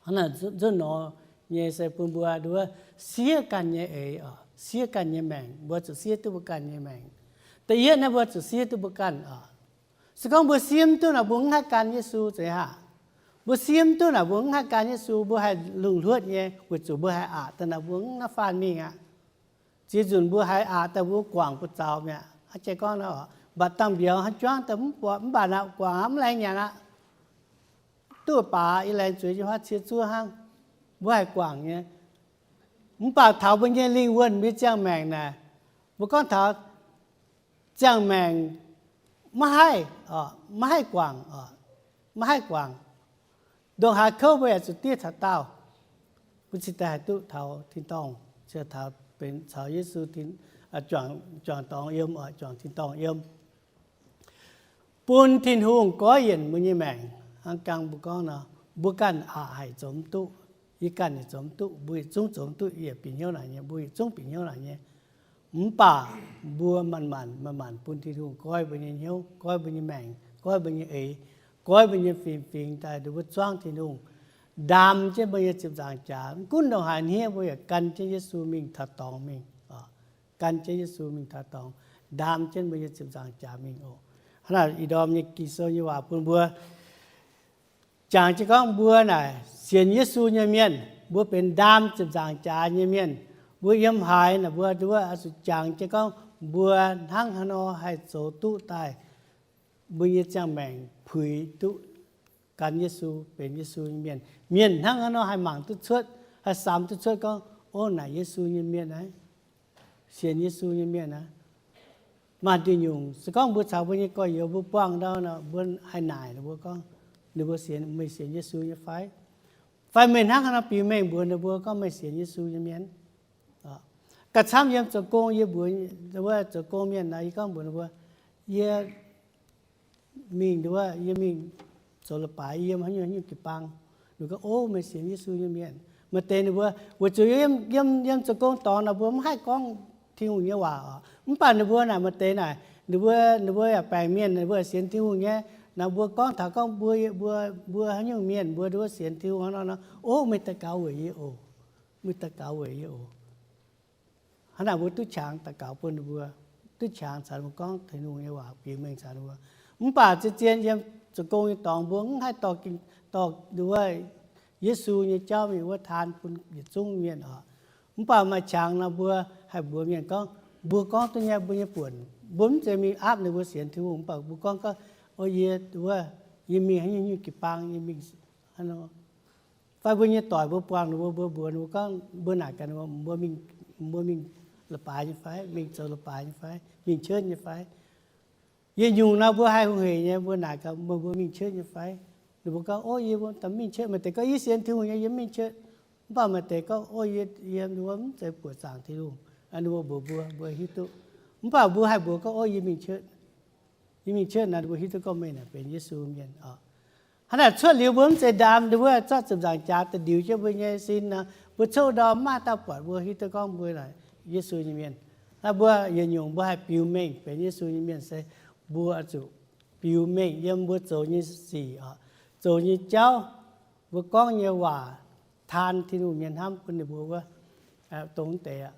Nzunc nor nyei se bun mbuo nduov siev ganh nyei eix, siev ganh nyei maengc. Mbuo zuqc siev duqv mbuo ganh nyei maengc. Da'yietv naaiv mbuo zuqc siev duqv mbuo ganh oc. Se gorngv mbuo siev mv duqv naaic, mbuo mv haih gan Yesu zeiz haac. Mbuo siev mv duqv naaic, mbuo mv haih gan Yesu, mbuo haih lungh hluotv nyei, weic zuqc mbuo haih aqc daaih naaic mbuo mv naaiv faanh mingh aqv. Ziex nzunc mbuo haih aqc daaih mbuo guangc buoz zaux mi'aqv. Hnangv jiex gorngv nor, mbatc dangh mbiauz hnangv juangv daaih mv baac naaic guangc aqv, mv laengz nyanc aqv. Duqv baac yie laengz zuiz nyei huaav cie zuov hnangv. Mbuo haih guangc nyei. Mv baac taux mbuo nyei lingh wuonh, mbuo nyei ziangh maengc naaic, mbuo gorngv taux ziangh maengc maiv haih, maiv haih guangc, maiv haih guangc. Ndongc haaix kouv mbuo yaac zuqc diev taux daauh, mbuo cingx daaih haih duqv taux tin-dorngh, cingx taux benx caux Yesu juangc dorngx yiem, oix juangc tin-dorngh yiem. Bun Tin-Hungh goiv yienc mbuo nyei maengc. Hnangv jangx mbuo gorngv nor, mbuo ganh aqc haic zoux mv duqv, yie ganh yaac zoux mv duqv, mbuo yietc zungv zoux mv duqv, yie bieqc hnyouv naaic nyei, mbuo yietc zungv bieqc hnyouv naaic nyei. Mv baac mbuo manc-manc, manc-manc bun Tin-Hungh goiv mbuo nyei hnyouv, goiv mbuo nyei maengc, goiv mbuo nyei eix, goiv mbuo nyei fingx, fingx daaih nduov mbuo zuangv Tin-Hungh, ndaam jienv mbuo nyei ziepc nzaangc jaax. Mv gunv ndongc haaix hniev, mbuo yaac gan jienv Yesu mingh taux dorngx mingh, gan jienv Yesu mingh taux dorngx, ndaam jienv mbuo nyei ziepc nzaangc jaax mingh oc. Hnangv naaic, ih ndorm nyei Ging-Sou nyei waac bun mbuo jangx jienv gorngv mbuo naaic sienx Yesu nyei mienh, mbuo benx ndaam ziepc nzaangc jaax nyei mienh. Mbuo yiem haaix naaic mbuo nduov oix zuqc jangx jienv gorngv mbuo hnangv haaix nor haih zoux duqv daaih mbuo nyei ziangh maengc puix duqv gan Yesu, benx Yesu nyei mienh. Mienh hnangv haaix nor haih mangc duqv cuotv, haih samx duqv cuotv gorngv, ov, naaic Yesu nyei mienh aqv, sienx Yesu nyei mienh aqv. Maaih nduqc nyungc se gorngv mbuo caux mbuo nyei gorx-youz mbuo buangh ndau nor, mbuo haih naaic ninh mbuo gorngv, ninh mbuo sienx, meih sienx Yesu nyei fai? Fai meih hnangv haaix nor biux mengh mbuox ninh mbuo gorngv meih sienx Yesu nyei mienh? Gauh camv yiem zoux gong, yie mbuox wuov zoux gong mienh nor, yie gorngv mbuox ninh mbuo, yie mingh nduov, yie mingh zoux leiz-baaix yiem haaix nyungc haaix nyungc jiu-baang. Ninh gorngv, ov, meih sienx Yesu nyei mienh. Maaih deix ninh mbuo weic zuqc yiem, yiem zoux gong dorngx nor mbuo mv haih gorngv Tin-Hungh nyei waac oc. Mv baac ninh mbuo naaic maaih deix naaic, ninh mbuo, ninh mbuo yaac baengc mienh, ninh mbuo sienx Tin-Hungh nyei. Naaic mbuo gorngv taux gorngv mbuo, mbuo, mbuo haaix nyungc mienh mbuo nduov sienx Tin-Hungh nor, ov, meih daux gaux weic yie oc. Meih daux gaux weic yie oc. Hnangv naaic mbuo duqv qangx daux gaux bun ninh mbuo, duqv qangx caux ninh mbuo gorngv Tin-Hungh nyei waac biux mengh caux ninh mbuo. Mv baac zien-zien yiem zoux gong nyei dorngx mbuo mv haih dorh, dorh nduov Yesu nyei jauv mingh wuov taan bun yietc zungv mienh oc. Mv baac maaih qangx nor mbuo haih mbuox mienh gorngv, mbuo gorngv duqv nyei mbuo nyei buonc. Mbuo mv zeiz mingh aapv ninh mbuo sienx Tin-Hungh, mv baac mbuo gorngv, gorngv, o, yie, wuov, yie mingh haaix nyungc nyungc jiu-baang, yie mingh haaix nor. Fai mbuo nyei doic mbuo buangh ninh mbuo, mbuo mbuox ninh mbuo gorngv, mbuo naaic gaax ninh mbuo, mbuo mingh, mbuo mingh leiz-baaix nyei fai, mingh zoux leiz-baaix nyei fai, mingh church nyei fai? Yietc nyungc nor mbuo haih hungh heic nyei, mbuo naaic gaax mbuo, mbuo mingh church nyei fai? Ninh mbuo gorngv, ov, yie mv mingh church. Maaih deix gorngv, yie sienx Tin-Hungh nyei, yie mv mingh church. Mv baac maaih deix gorngv, ov, yie, yie mv zeiz buoqc zaangc Tin-Hungh. Ninh mbuo mbuox mbuo, mbuo hiuv duqv. Mv baac mbuo haih mbuox gorngv, ov, yie mingh church. Yie mingh church naaic, mbuo hiuv duqv gorngv meih naaic benx Yesu mienh oc. Hnangv naaic cuotv liuz mbuo mv zeiz ndaam, ninh mbuo zorqv ziepc nzaangc jaax da'ndiux jienv mbuo nyei sin nor, mbuo coqv ndorm mv maaih dauh buatc, mbuo hiuv duqv gorngv mbuo naaic Yesu nyei mienh. Naaiv mbuo yietc nyungc mbuo haih biux mengh benx Yesu nyei mienh se mbuo zuqc biux mengh yiem mbuo zoux nyei sic oc, zoux nyei jauv, mbuo gorngv nyei waac, taan Tin-Hungh nyei hnamv bun ninh mbuo wuov, dongh deix aqv.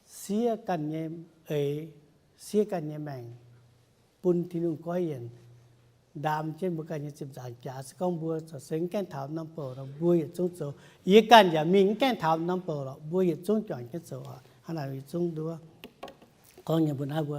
Siev ganh nyei eix, siev ganh nyei maengc, bun Tin-Hungh goiv yienc, ndaam jienv mbuo ganh nyei ziepc nzaangc jaax. Se gorngv mbuo corc se mv gaengh taux norm bouc nor, mbuo yietc zungv zoux. Yie ganh yaac mingh mv gaengh taux norm bouc lorqc, mbuo yietc zungv juangc jienv zoux oc. Hnangv naaic yietc zungv nduov gorngv nyei mbuo naaiv mbuo